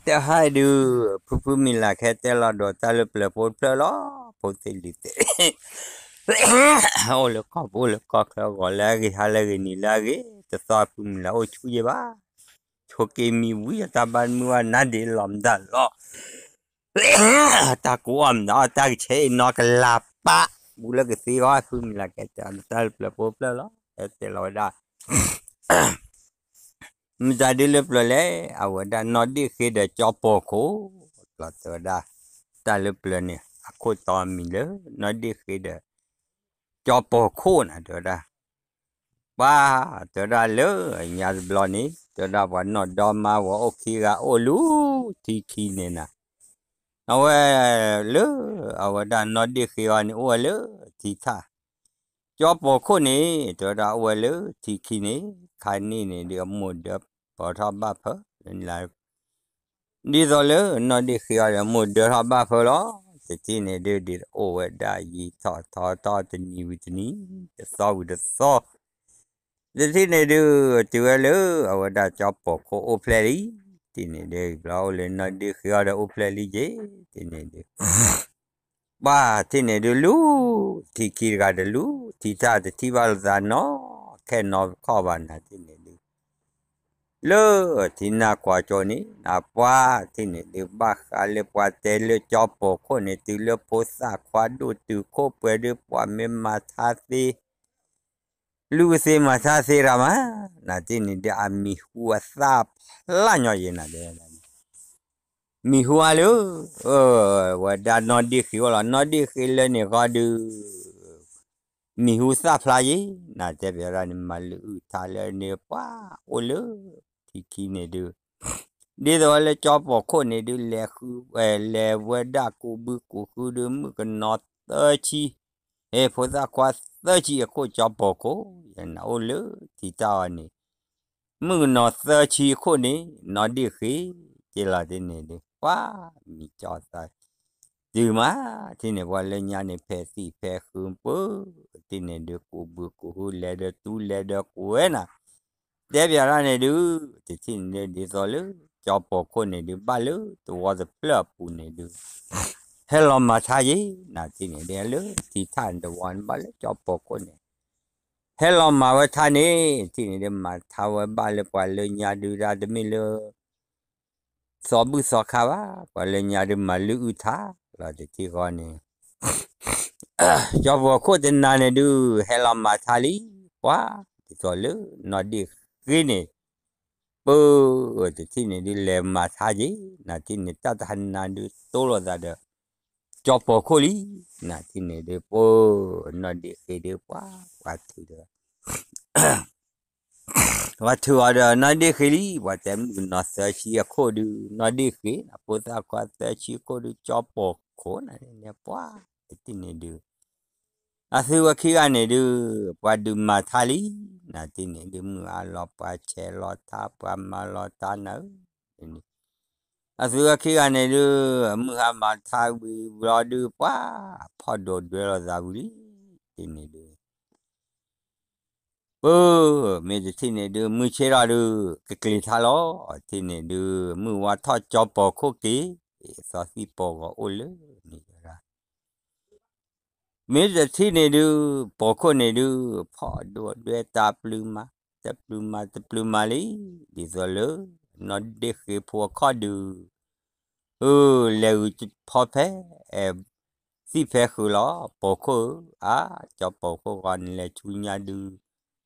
တဟါဒုး ဖုဖုမံၤလၢ်ခဲတဲလီၤဒီးတၢ်လၢပျၢၤဖိတဖျၢၣ်လီၤ. ဖိသ့ၣ်လံၤသ့ၣ် အိၣ်လၢကီၢ်ပူၤလၢကီၢ်ချၢ ဂီၤလၢအဂ့ၤ ဟါလၢအဂ့ၤ နံၤလၢအဂ့ၤ တသီဖုမံၤလၢ်အိၣ်ဆူၣ်ယဲဘၣ်. ဆိးက့မံဝံၤ တၢ်ဘၣ်မုၢ်ဝါနါဒ့လီၤမတၤလီၤ တၢ်ကူအီၣ်မတၤအီၣ် တၢ်ကဆဲးအံၤနီၢ်ကလၤပာ် ဘူးလၢကသ့ဂီၢ် ဖုမံၤလၢ်ခဲတဲအီၤ တၢ်လၢပျၢၤဖိတဖျၢၣ်လီၤ. တဲလီၤဝဲဒၣ် မတၤဒုလၢပျၢၤလဲၣ်, အဝဲဒၣ်နီၢ်ဒ့ၣ်ဃ့ဒီးကၠီပီၤခိၣ်လီၤ. တဲဝဲဒၣ် တၢ်လၢပျၢၤန့ၣ် အခိၣ်တီမံၤလၢ နီၢ်ဒ့ၣ်ဃ့ဒီး ကၠီပီၤခိၣ်နၤ တဲဝဲဒၣ်. ပှၤ တဲဝဲဒၣ်လၢညါတဘျီန့ၣ် တဲဝဲဒၣ်ပှၤနီၢ်ဒီမါဝဲအိၣ်ခံဂၤအိၣ်လၢထံခံန့ၣ်နၤ, အဝဲ လၢ အဝဲဒၣ်နီၢ်ဒ့ၣ်ဃ့အီၤန့ၣ် အိၣ်ဝဲလၢထံထၣ် ကၠီပီၤခိၣ်န့ၣ် တဲဝဲဒၣ်အိၣ်ဝဲလၢထံခံန့ၣ် ခါန့ၣ်န့ၣ်ဒုး အမိၢ်ဒၢပၢထီၣ်ဘၣ်ဖၢလၢ ဒ်သိးလၢနီၢ်ဒ့ၣ်ဃ့အီၤဒီး မိၢ်ဒၢထီၣ်ဘၣ်ဖၢလီၤ. တထံၣ်န့ၣ်ဒုး ဒ်အိၣ်ဝဲဒၣ်ယံာ်ထီၣ်ထီထီၣ် တနံၤဝံၤတနံၤ တသီဝံၤတသီ တထံၣ်န့ၣ်ဒုး တုၤဝဲလၢ အဝဲဒၣ်ကၠီပီၤခိၣ်အိၣ်ဖျဲၣ်လံ, တထံၣ်န့ၣ်ဒုး ဘျီအိၣ်လၢနီၢ်ဒ့ၣ်ဃ့အီၤဒီးအိၣ်ဖျဲၣ်လံက့ၤ, တထံၣ်န့ၣ်ဒုး ပှၤတထံၣ်န့ၣ်ဒုးလူၤ ထံခံတဂၤဒီးလူၤ ထံထၣ်တထံၣ်ဘၣ်လိာ်သးနီၢ်ခဲနီၢ်ခီၣ်ဘၣ်နၤ တထံၣ်န့ၣ်ဒုး လၢထံနၢ်ကွၢ်ကၠိန့ၣ် နပှၤတထံၣ်န့ၣ်ဒုး ဘၣ်ဃးလၢပှၤတဲလၢကၠီပီၤခိၣ်န့ၣ် တုၤလၢဖိသၣ်ခွါဒိၣ်တုာ်ခိၣ်ပှဲၤဒုး ပှၤမ့ၢ်မၤထါသ့ လူၤသ့မၤထါသ့ရၤမး, နတထံၣ်န့ၣ်ဒုး အမံၤဟူအသၣ်ဖျါညီယဲနၤဒဲး မံၤဟူအါလၢ ဝဲဒၣ်နီၢ်ဒ့ၣ်ဃ့အအိၣ်လီၤ. နီၢ်ဒ့ၣ်ဃ့လၢန့ၣ်ဃီဒုး မံၤဟူသၣ်ဖျါယဲ, နတဲပျးဒၣ်န့ၣ် မၤလုၢ်အုၣ်ထါလၢန့ၣ် ပှၤအိၣ်လၢထံခံန့ၣ်ဒုး ဒ်သိးလၢကၠီပီၤခိၣ်န့ၣ်ဒုး လဲၤဃု လဲၤဝဲဒၣ်ကူးဘုကူးဃုဒုး မုၣ်ကနီၤသၢဆံ ဟဲ ဖိသၣ်ခွါသၢဆံအခိၣ် ကၠီပီၤခိၣ် ယဲနၤအိၣ်လၢထံတၢ်အီၤန့ၣ် မုၣ်ကနီၤသၢဆံအခိၣ်န့ၣ် နီၢ်ဒ့ၣ်ဃ့ က့လီၤတထံၣ်န့ၣ်ဒုး ပှၤမံၤကၠီသး တုၤမး တထံၣ်န့ၣ် ပှၤလၢညါန့ၣ် ဖဲသံၣ်ဖဲဃုပၢ တထံၣ်န့ၣ်ဒုး ကူးဘုကူးဃု လဲၤဒီးတူၢ်လဲၤဒီးကူးဝဲနၤ တဲပျးဒၣ်န့ၣ်ဒုး တထံၣ်န့ၣ်ဒုး ဒ်သိးလၢ ကၠီပီၤခိၣ်န့ၣ်ဒုး ဘၣ်လၢသဝီတဖျၢၣ်အပူၤန့ၣ်ဒုး ဟဲလီၤမၤထါယဲ, နတထံၣ်န့ၣ်ဒုး လၢထံထၣ်န့ၣ်တဝီန့ၣ် ဘၣ်လၢကၠီပီၤခိၣ်န့ၣ် ဟဲလီၤမၤဝဲထါန့ၣ် တထံၣ်န့ၣ်ဒုး မၤထါဝဲဘၣ်လၢပှၤလၢညါဒုးဒၣ် တမ့ၢ်လၢ သီဘူၣ်သီခါဘၣ်, ပှၤလၢညါဒုးမၤလုၢ်အုၣ်ထါလီၤ တထံၣ်ဃီန့ၣ် ကၠီပီၤခိၣ်တနၤန့ၣ်ဒုး ဟဲလီၤမၤထါလံ, ပှၤ ဒ်သိးလၢ နီၢ်ဒ့ၣ်ဃ့န့ၣ် ပၢ တထံၣ်န့ၣ်ဒုး လဲၤမၤထါက့ၤ, နတထံၣ်န့ၣ် တၢ်တဟါနၤဒုး တိလိာ်သးဒီး ကၠီပီၤခိၣ်လံ, နတထံၣ်န့ၣ်ဒုး ပၢ နီၢ်ဒ့ၣ်ဃ့ဒုး ပှၤ ပှၤထုးဒီး ပှၤထုးအီၤဒီးနီၢ်ဒ့ၣ်ဃ့လံ, ပှၤတဲမုၣ်ကနီၤသၢဆံအခိၣ်ဒုး နီၢ်ဒ့ၣ်ဃ့, ဖိသၣ်ခွါသၢဆံအခိၣ်ဒုး ကၠီပီၤခိၣ်နၤန့ၣ် ပှၤ တထံၣ်န့ၣ်ဒုး အသုဝဲခံဂၤန့ၣ်ဒုး ပှၤဒုးမၤထါလံ, နတထံၣ်န့ၣ်ဒုး မုၢ်အါလီၤပှၤဆဲးလီၤထါ ပှၤမၤလီၤထါနၤဧၢ, အသုဝဲခံဂၤန့ၣ်ဒုး မုၢ်ဟါမၤထါဝံၤဘျီဒုး ပှၤ ဖီၣ်ဒိးဒွဲလိာ်သးဝံၤလံ, တထံၣ်န့ၣ်ဒုး ပၢ မ့ၢ်တထံၣ်န့ၣ်ဒုး မုၢ်ဆ့ၣ်ထီၣ်ဒုး ကကျံၤထါလီၤ, တထံၣ်န့ၣ်ဒုး မုၢ်ဝါထီၣ်ကၠီပီၤခိၣ်က့ၤ, သီသံၣ်ပီၤဂီၤအိၣ်လၢန့ၣ်ဝဲဒၣ် မ့ၢ်တထံၣ်န့ၣ်ဒုး ပီၤခိၣ်န့ၣ်ဒုး ဖီၣ်ဒိးဒွဲတၢ်ပျုၤမၤ, တပျုၤမၤတပျုၤမၤလံ, ဒ်သိးလၢ နီၢ်ဒ့ၣ်ဃ့ဖိအခီၣ်ဒုး အၢ လဲၤဂုာ်ဖီဖဲ အဲ သံၣ်ဖဲဃုာ်လီၤ, ပီၤခိၣ်ဧၢ, အါ ကၠီပီၤခိၣ်ဂီၤန့ၣ် လဲၤဆူညါဒုး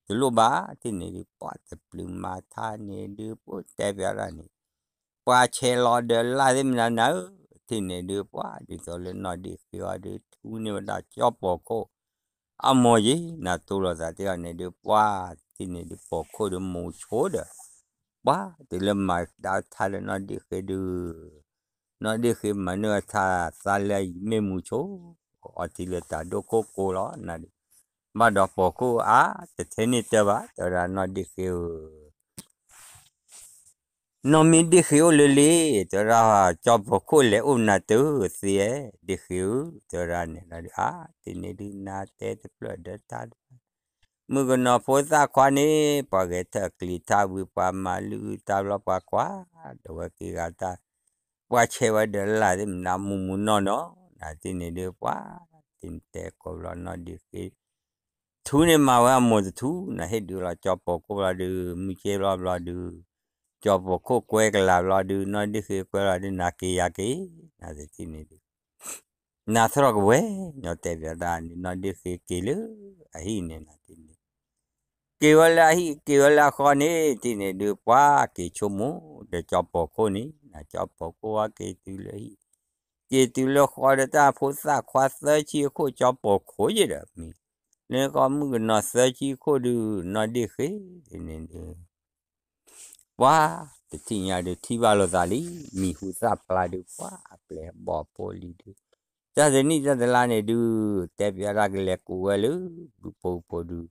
တလိၣ်ဘၣ်, တထံၣ်န့ၣ်ဒုး ပှၤတပျုၤမၤထါန့ၣ်ဒုး ပှၤတဲပျးဒၣ်န့ၣ် ပှၤဆဲးလီၤဒီးလၢ်သ့ၣ်မနုၤနၤဧၢ, တထံၣ်န့ၣ်ဒုး ပှၤ ဒ်သိးလၢနီၢ်ဒ့ၣ်ဃ့အီၤဒုး ထူန့ၢ်ဝဲဒၣ်ကၠီပီၤခိၣ် အမိၢ်ယ့ၤ နတိလိာ်သးတ့ၢ်အီၤန့ၣ်ဒုး ပှၤ တထံၣ်န့ၣ်ဒုး ပီၤခိၣ်ဒုးမူၤဆိဒီး ပှၤ တုၤလၢမၤဒၣ်ထါလၢနီၢ်ဒ့ၣ်ဃ့ဒုး နီၢ်ဒ့ၣ်ဃ့မၤန့ၢ်အထါသးလၢအယံၤမ့ၢ်မူၤဆိ အီထံလၢတၢ်ဒိၣ်ခိၣ်ကိလီၤနၤဒုး ဘၣ်ဒီးပီၤခိၣ်အါ တထဲန့ၢ်တၢ်ဘၣ် တဲဝဲဒၣ်နီၢ်ဒ့ၣ်ဃ့ဧၢ နီၢ်မ့ၢ်ဒ့ၣ်ဃ့အိၣ်လၢလ့ တဲဝဲဒၣ် ကၠီပီၤခိၣ်လဲၤအိၣ်နၤတသ့ဧါ ဒ့ၣ်ဃ့ဧၢ တဲဝဲဒၣ်န့ၣ်လီၤဒုး အါ တထံၣ်န့ၣ်ဒုး နၤတဲတဖျၢၣ်ဒီးတၢ်ဒုး မုၣ်ကနီၤဖိသၣ်ခွါန့ၣ် ပှၤဂဲၤထၢၣ်ကျံၤထါဝံၤ ပှၤမၤလုၢ်အုၣ်တၢ်ဘျီ ပှၤကွၢ်ဒီးဝဲက့ၤဂၤတၢ် ပှၤဆဲးဝဲဒီးလၢ်သ့ၣ်မနုၤမူမူနီၢ်နီၢ် နတထံၣ်န့ၣ်ဒုး ပှၤတထံၣ်န့ၣ်တဲကိးဘျီနီၢ်ဒ့ၣ်ဃ့ ထူန့ၣ်မၤဝဲအမိၢ်တထူ နဟ့ၣ်ဒုးလီၤကၠီပိာ်ခိၣ်ဘျီဒုး မုၢ်က့ဘျီဘျီဒုး ကၠီပိာ်ခိၣ်ကွဲကလာ်ဘျီဒုး နီၢ်ဒ့ၣ်ဃ့ကွဲလီၤဒုး နၤက့ၤယၤက့ၤ နတထံၣ်န့ၣ်ဒုး နၤသရီၣ်ကဝဲ ညီတဲဘၣ်တၢ်န့ၣ် နီၢ်ဒ့ၣ်ဃ့က့ၤလၢအဟံၣ်န့ၣ် နတထံၣ်န့ၣ် က့ၤဝဲလၢအဟံၣ် က့ၤဝဲလၢအဃီန့ၣ် တထံၣ်န့ၣ်ဒုး ပှၤက့ၤဆိကမိၣ်ဒီးကၠီပိာ်ခိၣ်န့ၣ် နကၠီပိာ်ခိၣ်ဝဲက့ၤတုၤလၢဟံၣ် က့ၤတုၤလၢဃီဒီးတၢ်ဖိသၣ်ခွါသၢဆံအခိၣ် ကၠီပိာ်ခိၣ်ယဲဒီးမံၤ လၢဃီမုၣ်ကနီၤသၢဆံအခိၣ်ဒုး နီၢ်ဒ့ၣ်ဃ့ တထံၣ်န့ၣ်ဒုး ပှၤတထံၣ်ညါဒုး ထံၣ်ဘၣ်လိာ်သးလံ မံၤဟူသၣ်ဖျါဒုး ပှၤအပျဲၢ်ဘီၣ်ဖိလံၤဒုး တၢ်တနံၣ်တၢ်တလါန့ၣ်ဒုး တဲပၠးတၢ်ကလဲၤကူးဝဲလၢ ဒူဖိဖိဒုး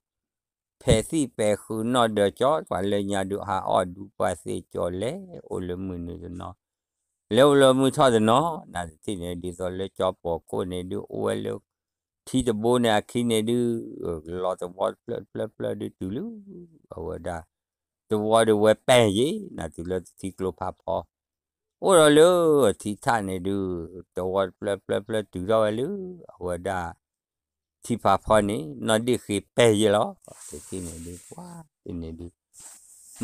ဖဲးသံၣ်ပဲာ်ဃုာ်နီၢ်ဒီးကၠီ ပှၤလၢညါဒုး ဟးအီၣ်ဒူပှၤသ့ၣ်ကၠီ လဲၤအိၣ်လၢမုၢ်နုာ်တနီၤ လဲၤအိၣ်လၢမုၢ်ထီၣ်တနီၤ နတထံၣ်န့ၣ် ဒ်သိးလၢကၠီပိာ်ခိၣ်န့ၣ်ဒုး အိၣ်ဝဲလၢ ထံတဘိန့ၣ်အခံန့ၣ်ဒုး လီၤသဝီတဖျၢၣ်တဖျၢၣ်တဖျၢၣ်ဒုးတုၤလၢ အဝဲဒၣ် သဝီဒုးဝဲပဲာ်ယဲ နတုၤလၢထံကျိဖးဖီ အိၣ်ဒီးလၢထံထၣ်န့ၣ်ဒုး သဝီတဖျၢၣ်တဖျၢၣ်တဖျၢၣ်တုၤထီၣ်ဝဲလၢ အဝဲဒၣ် ထံဖးဖီန့ၣ် နီၢ်ဒ့ၣ်ဃ့ပဲာ်ယဲလီၤ တထံၣ်န့ၣ်ဒုး ပှၤတထံၣ်န့ၣ်ဒုး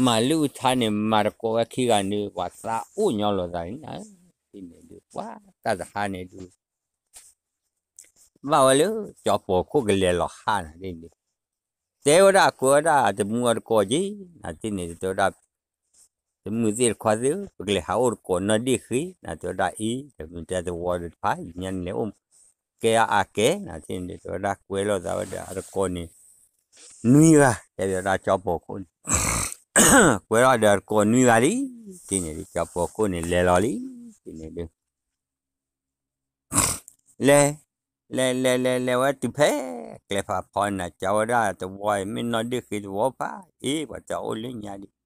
မၤလုၢ်အထါန့ၣ် မၤတကိးဝဲခံဂၤန့ၣ် ပှၤသးအိၣ်ညီလိာ်သးန့ၣ် တထံၣ်န့ၣ်ဒုး ပှၤတၢ်တဟါန့ၣ်ဒုး ဘၣ်ဝဲလၢ ကၠီပိာ်ခိၣ်ကလဲၤလီၤဟးနၤဒ်န့ၣ် တဲဝဲဒၣ်ကွဲးဝဲဒၣ်တမုၢ်အီၤတကိးက့ၤ နတထံၣ်န့ၣ် တဲဝဲဒၣ် တမုၢ်သ့ၣ်တခွါသ့ၣ် ပကလဲၤဟးအိၣ်တကိးနီၢ်ဒ့ၣ်ဃ့ နတဲဝဲဒၣ်အံၤ တမုၢ်တဲသဝီတဖၣ် ယညါန့ၣ်လဲၤအိၣ် ကဲအါအါကဲ နတထံၣ်န့ၣ် တဲဝဲဒၣ်ကွဲးလိာ်သးဝဲဒီးအတကိးန့ၣ် နွံဂၤ တဲဝဲဒၣ်ကၠီပိာ်ခိၣ်န့ၣ် ကွဲးထီၣ်ဒီးအတကိးနွံဂၤလံ တထံၣ်န့ၣ်ဒုး ကၠီပိာ်ခိၣ်န့ၣ်လဲၤလီၤလံ တထံၣ်န့ၣ်ဒုး လဲၤ လဲၤလဲၤလဲၤလဲၤဝဲတုၤဖဲ ကျဲဖးဖီန့ၣ် ကၠီဝဲဒၣ်သဝီအံၤ မ့ၢ်နီၢ်ဒ့ၣ်ဃ့သဝီဖး အ့ ပှၤတအိၣ်လၢညါဒံး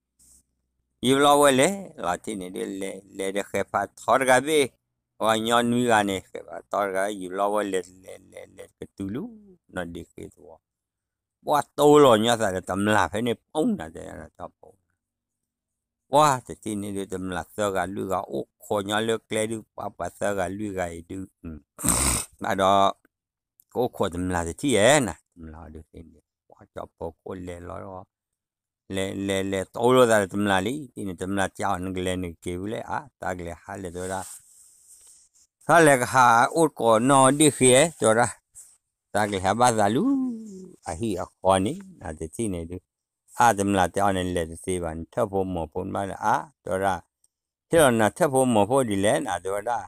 ယဘျီဝဲလဲၤလီၤတထံၣ်န့ၣ်ဒုး လဲၤလဲၤဒီးဃဲၤဖးထီတဂၤဘ့ၣ် ပှၤကညီနွံဂၤန့ၣ် ဃဲၤဖးထီတဂၤ ယဘျီဝဲလဲၤလဲၤလဲၤလဲၤကတုၤလၢ နီၢ်ဒ့ၣ်ဃ့သဝီ ပှၤတိၢ်လီၤညီသးဒီးတမျာ်ဖဲန့ၣ် ပူၤနၤတဲ ပှၤတထံၣ်န့ၣ်ဒုး တမျာ်သၢဂၤလွံၢ်ဂၤ အိၣ်ခိးညီလၢကျဲဒုး ပှၤပှၤသၢဂၤလွံၢ်ဂၤအံၤဒုး ဘၣ်ဒီး ကအိၣ်ခိးတမျာ်တထံၣ်ဧဲနၤ တမျာ်ဒုး ပှၤကၠီပိာ်ခိၣ်လဲၤလီၤ လဲၤလဲၤလဲၤတိၢ်လိာ်သးဒီးတမျာ်လံ တထံၣ်န့ၣ် တမျာ်ကးအီၤ နကလဲၤနကက့ၤဝံၤလဲၣ် အါ တၢ်ကလဲၤဟးလဲၣ်တဲဝဲဒၣ် တၢ်လဲၤကဟးအိၣ်တကိးနီၢ်ဒ့ၣ်ဃ့ဧဲ တဲဝဲဒၣ် တၢ်ကလဲၤဟးဘၣ်သးလၢ အဟံၣ်အဃီန့ၣ် နတထံၣ်န့ၣ်ဒုး အါ တမျာ်တဲအီၤန့ၣ် လဲၤတသ့ဘၣ် နထၢၣ်ဖိမိၢ်ဖိန့ၣ်ဘၣ်လၢ အါ တဲဝဲဒၣ် ဟ့ၣ်လီၤနၤထၢၣ်ဖိမိၢ်ဖိဒ်လဲၣ် နတဲဝဲဒၣ်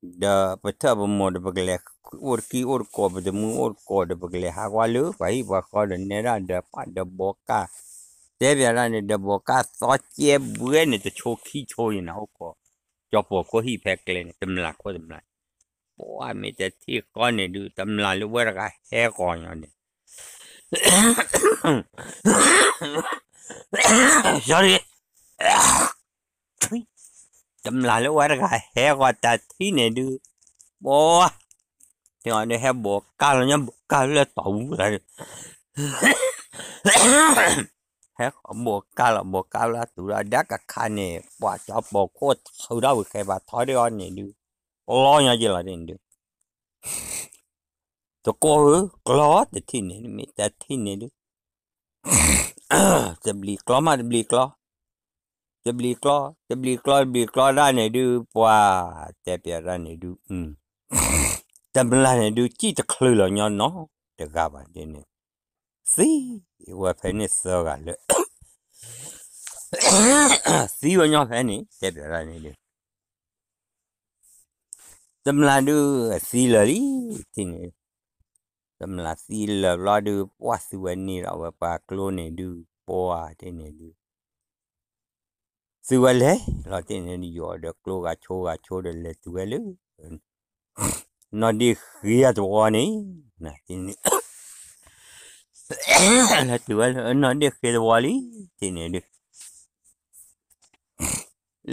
ဒီးပထၢၣ်ပမိၢ်ဒီး ပကလဲၤအိၣ်တကံၢ်အိၣ်တကိး ပတမုၢ်အိၣ်တကိးဒီး ပကလဲၤဟးကွၢ်လၢ ပှၤဟံၣ်ပှၤဃီဒီး နဲဒၣ်ဒီးပှၤဒီးဘိးကၢ် တဲပၠးဒၣ်န့ၣ် ဒီးဘိးကၢ်သီကဲဘှဲန့ၣ် တဆိခံဆိအံၤနၤ အိၣ်ခိး ကၠီပိာ်ခိၣ်ဟံၣ်ဖဲကျဲန့ၣ် တမျာ်ခိၣ်တမျာ် ပှၤမ့ၢ်တထံၣ်ဃီန့ၣ်ဒုး တမျာ်လၢဝဲတဂၤဟဲဂီၤညီန့ၣ် sorry တမျာ်လၢဝဲတဂၤဟဲဂီၤတထံၣ်န့ၣ်ဒုး ပှၤ တဲအီၤဒုး ဟဲဘိးကၢ်လီၤညီ ဘိးကၢ်လၢတီၢ်ပူၤလီၤ ဟဲဘိးကၢ်လီၤ ဘိးကၢ်လီၤတုၤဒီး ဒၣ်ကခါန့ၣ် ပှၤကၠီပိာ်ခိၣ်ထုးထီၣ်ဝံၤ ဃဲၤဘၣ်ထီၣ်ဒၣ်အီၤန့ၣ်ဒုး ပျီညီက့လီၤန့ၣ်ဒုး တကိးဧၢ ကျီတထံၣ်န့ၣ် မ့ၢ်တထံၣ်န့ၣ်ဒုး တဘျံးကျီမး တဘျံးကျီ တဘျံးကျီ တဘျံးကျီ တဘျံးကျီဒၣ်န့ၣ်ဒုး ပှၤ တဲပၠးဒၣ်န့ၣ်ဒုး တမျာ်န့ၣ်ဒုး စံၣ်တချုးလီၤညီနီတဂၤဘၣ်ဒ်န့ၣ် သံဝဲဖဲန့ၣ်သၢဂၤလၢ သံဝဲညီဖဲန့ၣ် တဲပၠးဒၣ်န့ၣ်ဒုး တမျာ်ဒုး သံလၢာ်လံ တထံၣ်န့ၣ် တမျာ်သံလၢာ်ဘျီဒုး ပှၤသုဝဲန့ၣ်လီၤဝဲပှၤကျိန့ၣ်ဒုး ပှၤတထံၣ်န့ၣ်ဒုး သုဝဲလဲၤလီၤတထံၣ်န့ၣ် ယိးဒီးကျိဂၤဆိဂၤဆိဒီး လဲၤတုၤဝဲလၢ နီၢ်ဒ့ၣ်ဃ့အသဝီန့ၣ် လဲၤတုၤဝဲလၢနီၢ်ဒ့ၣ်ဃ့သဝီလံ တထံၣ်န့ၣ်ဒုး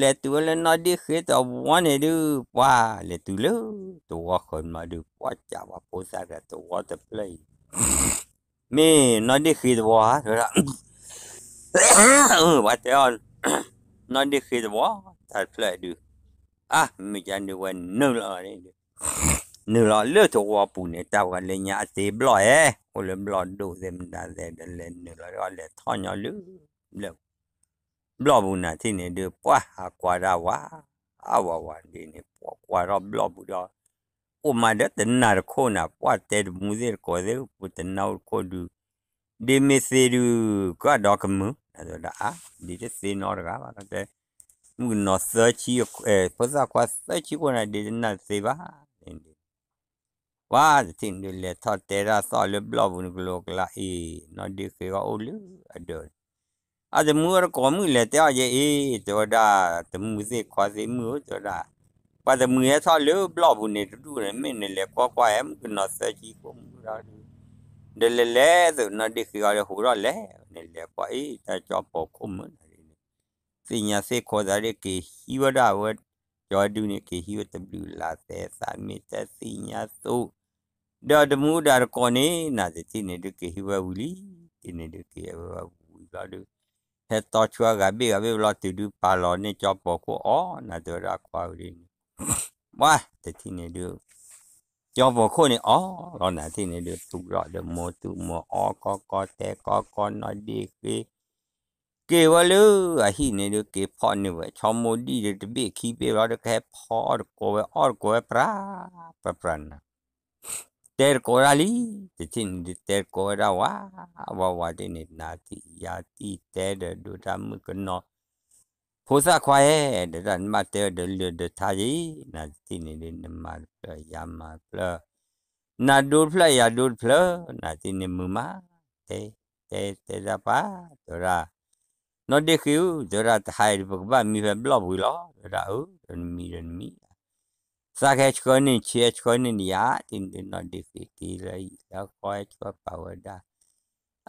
လဲၤတုၤဝဲလၢနီၢ်ဒ့ၣ်ဃ့သဝီန့ၣ်ဒုး ပှၤလဲၤတုၤလၢ သဝီဃၢၤမးဒုး ပှၤကးပှၤဖိသၣ်ဒီးသဝီတဖျၢၣ်အံၤ မ့ၢ်နီၢ်ဒ့ၣ်ဃ့သဝီဧါ တဲဝဲဒၣ် ပှၤတဲအီၤ နီၢ်ဒ့ၣ်ဃ့သဝီ တၢ်တဖျၢၣ်ဒုး, အါ မ့ၢ်ကနုာ်ဝဲနုာ်လီၤန့ၣ်ဒုး, နုာ်လီၤလၢသဝီပူၤန့ၣ် တၢ်ဝဲလၢညါအသ့ဘျီၣ်ဧဲ, အိၣ်လၢဘျီၣ်ဒိၣ်သ့ၣ်မတၤသ့ၣ်ဒီးလဲၤနုာ်လီၤဒီးလဲၤထီၣ်ညီလၢ ဘျီၣ်ပူၤနၤထံၣ်န့ၣ်ဒုး ပှၢ်ဟးကွၢ်ဒၣ်ဝါ, အဝၤဝၤဒ်န့ၣ် ပှၢ်ကွၢ်ထီၣ်ဘျီၣ်ပူၤဒီး အိၣ်မးဒီးတနၢ်တခိၣ်နၤ ပှၢ်တဲတမူသ့ၣ်တကိးသ့ၣ် ပတနၢ်အိၣ်တခိၣ်ဒုး, ဒ်မ့ၢ်သ့ဒုး ကဒီးကမုာ် နသဝဲဒၣ်အါ, ဒ်တသ့နီတဂၤဘၣ် တဲ မုၣ်ကနီၤသၢဆံ, ဖိသၣ်ခွါသၢဆံခိၣ်နၤ ဒ်တနၢ်တသ့ဘၣ်န့ၣ်ဒုး ပှၢ်တထံၣ်န့ၣ်ဒုး လဲၤထီၣ်တဲတၢ်သီၣ်လၢဘျီၣ်ပူၤန့ၣ် ကလိကလါအံၤ နီၢ်ဒ့ၣ်ဃ့အီၤအိၣ်လၢအဒၢး, အတမူအတကိးမုၣ်လဲၤတဲအီၤယဲအံၤ တဲဝဲဒၣ်, တမူသ့ၣ်ခွါသ့ၣ်မုၣ်ဧၢ တဲဝဲဒၣ်, ပှၤတမုာ်ဟဲထီၣ်လၢဘျီၣ်ပူၤန့ၣ်တဒူၣ်န့ၣ် မ့ၢ်နလဲၤကွၢ်ကွၢ်ဧဲ မုၣ်ကနီၤသၢဆံခိၣ်မုၣ်ဒီးဒုး, ဒီးလဲၤလဲၤသိးနီၢ်ဒ့ၣ်ဃ့အီၤဒီးဟူးထီၣ်လဲၤ, နလဲၤကွၢ်အံၤ တၢ်ကၠီပီၤခိၣ်မုၣ်နၤဒ်န့ၣ် သ့ၣ်ညါသ့ၣ်ခိးသးဒ်က့ၤဟံးဝဲဒၣ်ဝဲ, ကၠီဒုန့ၣ် က့ၤဟံးဝဲတဘျုးလါသဲသးမ့ၢ်တသ့ၣ်ညါသိး, ဒီးတမူဒါတကိးန့ၣ် နတထံၣ်န့ၣ်ဒုးက့ၤဟံးဝဲဝံၤလံ, တထံၣ်န့ၣ်ဒုးက့ၤဟံးဝဲဝံၤဘျီဒုး, ဟဲတီဆှၢဂၤဘ့ၣ်ဂၤဘ့ၣ်ဘျီတုၤဒုးပာ်လီၤန့ၢ်ကၠီပီၤခိၣ်အီၤ နတဝဲဒၣ်ခွါဝဲဒ်န့ၣ်, ပှၢ်တထံၣ်န့ၣ်ဒုး ကၠီပီၤခိၣ်န့ၣ်အီၤလီၤ နတထံၣ်န့ၣ်ဒုး သူၣ်ထီၣ်ဒီးမိၢ်သူၣ်မိၢ်အီၣ်ကီကီတဲကီကီ နီၢ်ဒ့ၣ်ဃ့ က့ၤဝဲလၢအဟံၣ်န့ၣ်ဒုး က့ၤဖီၣ်န့ၢ်ဝဲဆီမိၢ်ဒံၣ်ဒီးတဘ့ၣ်ခံဘ့ၣ်ဘျီဒီး ကဟဲဖီအီၣ်တကိးဝဲအီၣ်တကိးဝဲပြၢပြၢပြၢနၤ, တဲတကိးဝဲဒၣ်လံ, တထံၣ်န့ၣ်ဒုးတဲတကိးဝဲဒၣ်ဝါ, ဝါဝါဒ်န့ၣ် နၤတံၢ်ယၤတံၢ်တဲဒီးဒိၣ်တၢ်မုၣ်ကနီၤ ဖိသၣ်ခွါဧၢ, ဒီးတၢ်နဘၣ်တဲဝဲဒီးလၢာ်ဒီးထါယံၤ, နၤတထံၣ်န့ၣ်ဒုး နမၤတဖျၢၣ်ယၤမၤတဖျၢၣ်, နၤဒိတဖျၢၣ်ယၤဒိတဖျၢၣ်, နၤတထံၣ်န့ၣ်မုာ်မး, တဲ, တဲ, တဲတၢ်ပၢ်, တဲဝဲဒၣ်, နီၢ်ဒ့ၣ်ဃ့ဧၢ, တဲဝဲဒၣ် တဟါအံၤဒီးပကဘၣ်မံဖဲဘျီၣ်ပူၤလီၤ, တဲဝဲဒၣ်အၢ, ဒီးနမံဒီးနမံ သးကဟဲဆှၢန့ၢ်ဆ့ဟဲဆှၢန့ၢ်နယၤ, တထံၣ်န့ၣ်ဒုးနီၢ်ဒ့ၣ်ဃ့က့ၤလၢဟံၣ်လၢဃီဟဲဆှၢပာ်ဝဲဒၣ်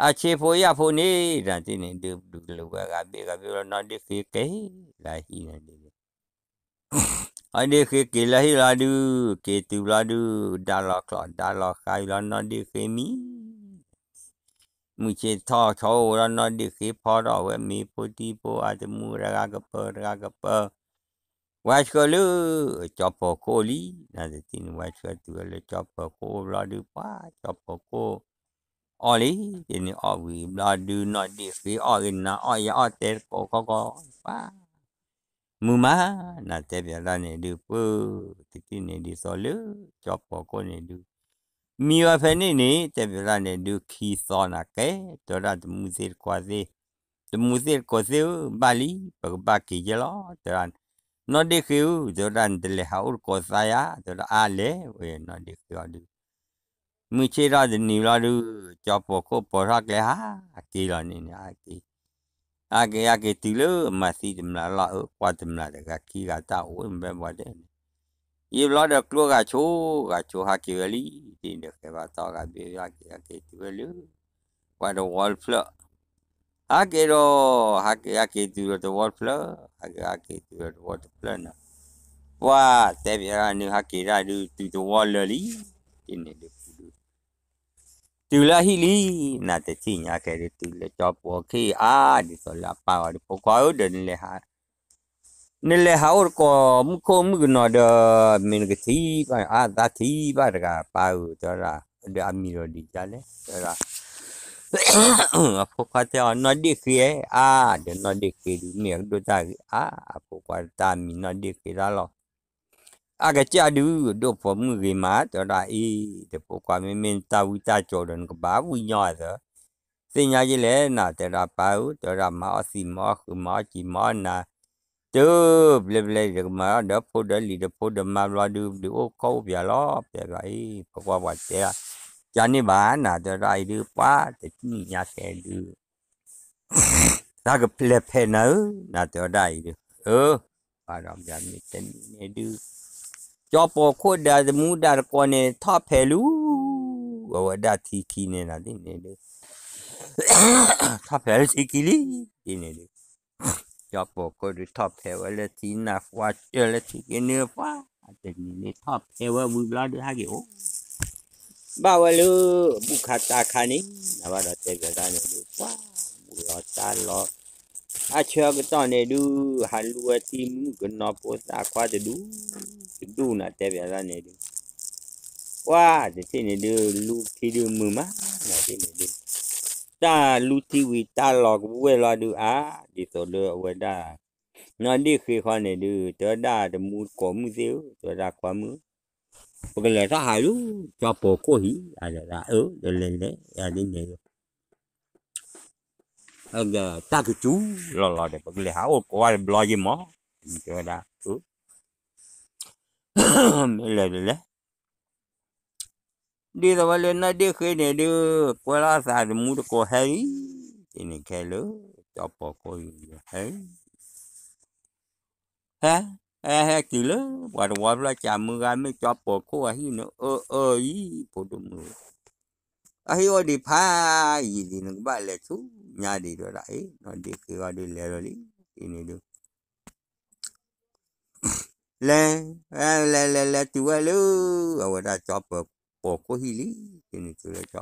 အဆ့ဖိယာ်ဖိန့ၣ် နၤတထံၣ်န့ၣ်ဒုး ဒုးကလုာ်ဝဲဂၤဘ့ၣ်ဂၤဘ့ၣ်ဘျီ နီၢ်ဒ့ၣ်ဃ့က့ၤလၢဟံၣ်န့ၣ်ဒုး နီၢ်ဒ့ၣ်ဃ့က့ၤလၢဟံၣ်လီၤဒုး က့ၤတုၤဘျီဒုး ဒါလီၤချီၣ်ဒါလီၤဃါအံၤလီၤ နီၢ်ဒ့ၣ်ဃ့မံ မုၢ်ဆ့ၣ်ထီၣ်ဆီအိၣ်ဝဲဒီး နီၢ်ဒ့ၣ်ဃ့ဖီထီၣ်ဝဲမ့ၤဖိထံဖိ အတမူတဂၤကပၢၤ တဂၤကပၢၤ ဝဲဆှၢလၢ ကၠီပီၤခိၣ်လံ နၤတထံၣ်န့ၣ် ဝဲဆှၢတုၤဝဲလၢကၠီပီၤခိၣ်အိၣ်ဘျီဒုး ပှၤကၠီပီၤခိၣ် အီၣ်လံ တထံၣ်န့ၣ်အီၣ်ဝံၤဘျီဒုး နီၢ်ဒ့ၣ်ဃ့အီၣ်ဂ့ၤ နၤအီၣ်ယၤအီၣ်တဲတကိးခီခီ ပှၤ မုာ်မး နၤတဲပၠးတၢ်န့ၣ်ဒုး ပၢ် တထံၣ်န့ၣ်ဒ်သိးလၢ ကၠီပီၤခိၣ်န့ၣ်ဒုး မံဝဲဖဲန့ၣ်န့ၣ် တဲပၠးတၢ်န့ၣ်ဒုး ခံသီနၤကဲ တဲဝဲဒၣ်တမူသ့ၣ်တကိးသ့ၣ် တမူသ့ၣ်တကိးသ့ၣ်ဧၢ ဘၣ်လံ ပကဘၣ်က့ၤယဲလီၤ တဲဝဲဒၣ် နီၢ်ဒ့ၣ်ဃ့ဧၢ တဲဝဲဒၣ် နတလဲၤဟးအိၣ်တကိးသးယၤ တဲဝဲဒၣ် အါလဲၣ်ဝဲ နီၢ်ဒ့ၣ်ဃ့အီၤဒုး မုၢ်ဆ့ၣ်ထီၣ်တနံၤဘျီဒုး ကၠီပီၤခိၣ်ပိာ်ထီၣ်ကျဲဟး က့ၤလီၤန့ၣ်န့ၣ် ဟးက့ၤ ဟးက့ၤဟးက့ၤတုၤလၢမၤသံတမျးလီၤ အၢ ကွၢ်တမျးတဂၤခံဂၤတၢ်အိၣ်မ့ၢ်ဘၣ်တဲန့ၣ် ယံာ်ဘျီဒီးကျိဂၤဆိ ဂၤဆိဟးက့ၤဝဲလံ ဒ်န့ၣ်ဒီးဃဲဘၣ်တီၢ်ဂၤဘ့ၣ်ဟးက့ၤဟးက့ၤတုၤဝဲလၢ ပှၤတဝီတဖျၢၣ် ဟးက့ၤဒီး ဟးက့ၤဟးက့ၤတုၤဒီးတဝီတဖျၢၣ် ဟးက့ၤဟးက့ၤတုၤဒီးတဝီတဖျၢၣ်န့ၣ် ပှၤတဲပၠးတၢ်န့ၣ် ဟးက့ၤတၢ်ဒုး တုၤတဝီလၢာ်လံ ဒ်န့ၣ်ဒုး တုၤလၢအဟံၣ်လံ နၤတထံၣ်ညါကဲဒုး တုၤလၢကၠီပီၤခိၣ်အါ ဒ်သိးလၢအပၢ်အီၤဒီး ဖိခွါဧၢ ဒီးနလဲၤဟး နလဲၤဟးအိၣ်တကိးမုၣ်ခိၣ်မုၣ်ကနီၤဒီး မ့ၢ်နကထံၣ်ဘၣ် အါသးထံၣ်ဘၣ်တဂၤ ပၢ်ဧၢ တဲဝဲဒၣ် ဒီးအမံၤဒီးဒ်လဲၣ် တဲဝဲဒၣ် အဖိခွါတဲအီၤ နီၢ်ဒ့ၣ်ဃ့ဧါ အါ ဒီးနီၢ်ဒ့ၣ်ဃ့ဒုး မ့ၢ်အကဒိၣ်တၢ်ဂ့ၤအါ အဖိခွါတၢ်မံၤနီၢ်ဒ့ၣ်ဃ့တၢ်လီၤ အကစၢ်ဒုး ဒိၣ်ဖိမုၣ်ဂ့ၤမး တဲဝဲဒၣ်အံၤ ဒီးဖိခွါမ့မ့ၢ်နတၢ်ဝံတၢ်ကၠိဒီး နကဘၣ်ဝံညီအသး သ့ၣ်ညါယလဲၣ်နၤ တဲဝဲဒၣ်ပၢ်ဧၢ တဲဝဲဒၣ်မၤအီၣ်သံးမၤအီၣ်ဃုာ်မၤအီၣ်စံာ်မၤအီၣ်နၤ တဘျဲဘျဲဒီးကမၤဒီးဖိဒီးလံၤဒီးဖိဒီးမါဘျီဒုး ဘျုးအိၣ်ခီၣ်အိၣ်ပၠးလီၤ တဲဝဲဒၣ်အံၤ ပကွၢ်ပှၤတဲ ကန့ၢ်ဘၣ်နၤ တဲဝဲဒၣ်အံၤဒုး ပှၤတနံၣ်ညါခဲဒုး တၢ်ကပျဲၢ်ဖဲးနၤဧၢ နၤတဲဝဲဒၣ်အံၤဒုး အၢ ပှၤဒီးပၠးမ့ၢ်တနံၣ်န့ၣ်ဒုး ကၠီပီၤခိၣ်ဒၣ်တမူဒါတကိးန့ၣ် ထီၣ်ဖဲးလူၤ အဝဲဒၣ်ထံခံန့ၣ်နၤဒ်န့ၣ်ဒုး ထီၣ်ဖဲးလၢထံခံလံ ဒ်န့ၣ်ဒုး ကၠီပီၤခိၣ်ဒုးထီၣ်ဖဲးဝဲလၢထံနၢ် ပှၤစၢၢ်လၢထံခံန့ၣ် ပှၤတနံၤန့ၣ်ထီၣ်ဖဲးဝဲဝံၤဘျီဒုး ဟဲက့ၤအိၣ် ဘၣ်ဝဲလၢ ဘူၣ်ခါတၢ်ခါန့ၣ် နဘၣ်ဒီးတဲပၠးတၢ်န့ၣ်ဒုး ပှၤ ဘူၣ်လီၤတၢ်လီၤ အဆၢကတီၢ်န့ၣ်ဒုး ဟးလူဝဲထံမုၣ်ကနီၤဖိသၣ်ခွါတဒူၣ်, တဒူၣ်န့ၣ်တဲပျးတၢ်န့ၣ်ဒုး, ပှၤတထံၣ်န့ၣ်ဒုး လူထံဒုးမုာ်မး, နထံၣ်န့ၣ်ဒုး, တၢ်လူထံဝံၤတၢ်လီၤကဝဲၢ်လီၤဒုးအါ, ဒ်သိးလၢအဝဲဒၣ် နီၢ်ဒ့ၣ်ဃ့ဃီန့ၣ်ဒုး တဲဝဲဒၣ်တမူတကိးမုၣ်သ့ၣ်ဧၢ, တဲဝဲဒၣ်ခွါမုၣ်, ပကလဲၤထီၣ်ဟးလူၤ ကၠီပီၤခိၣ်ဟံၣ်, အဒၣ်အၢ ဒီးလဲၤလဲၤ အဒ်န့ၣ် တၢ်ကစူၤလီၤလီၤဒီး ပကလဲၤဟးအိၣ်ကိးဂၤတဘျီယ့ၢ်မး, တဲဝဲဒၣ်, မ့ၢ်လဲၤလဲၤလဲၤ ဒ်သိးဝဲလၢနီၢ်ဒ့ၣ်ဃ့န့ၣ်ဒုး ကွဲလီၤသးတမူတကိးဟဲလံ, ဒ်န့ၣ်ခဲလၢာ် ကၠီပီၤခိၣ်ဟံၣ်ဟဲ ဟဲ, ဟဲဟဲတုၤလၢ ပှၤတဝီဖျီၣ်ကးမုၢ်ဂၤမ့ၢ်ကၠီပီၤခိၣ်အဟံၣ်န့ၣ် အၢအၢအံၤ ဖိဒိၣ်မုၣ်, အဟံၣ်အိၣ်ဒံးဖးယံာ်ဒံး နကဘၣ်လဲၤဆူညါဒံးတဲဝဲဒၣ်, နီၢ်ဒ့ၣ်ဃ့အီၤဒုးလဲၤလီၤလံ, ဒ်န့ၣ်ဒုး လဲၤ, လဲၤလဲၤလဲၤတုၤဝဲလၢ အဝဲဒၣ်ကၠီပီၤခိၣ်ဟံၣ်လံ, ဒ်န့ၣ်တုၤလၢကၠီ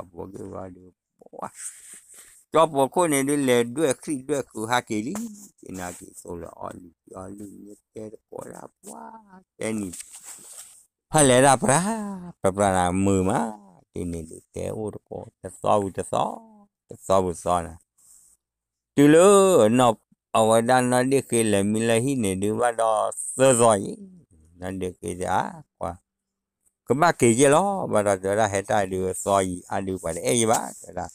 ပီၤခိၣ်ဟံၣ်ဘျီဒုး, ကၠီပီၤခိၣ်န့ၣ်ဒုး လဲၤဒွဲၣ်ဃံၣ်ဒွဲၣ်ဃုာ်ဟးက့ၤလံ, ဒ်န့ၣ်က့ၤသိးလၢအီၣ်လုၢ်အီၣ်လုၢ် မ့ၢ်တဲတကိးဒၣ်ပှၤ တဲနံၤ ဖးလဲၤဒၣ်ပြး, ပြးပြးနၤမုာ်မး, ဒ်န့ၣ်ဒုးတဲအိၣ်တကိး တသီဝံၤတသီ, တသီဝံၤသီနၤ, တုၤလၢ အဝဲဒၣ်နီၢ်ဒ့ၣ်ဃ့လဲၤမံလၢဟံၣ်န့ၣ်ဒုးဘၣ်ဒီးသၢသီအံၤ, နီၢ်ဒ့ၣ်ဃ့တဲအါ, ကဘၣ်က့ၤယဲၢ်လီၤ, ဘၣ်ဒီးတဲဝဲဒၣ်ဟဲတၢ်ဒုးသီအံၤအါဒုးပှၤတအဲၣ်ယဲၢ်ဘၣ်, တဲဝဲဒၣ်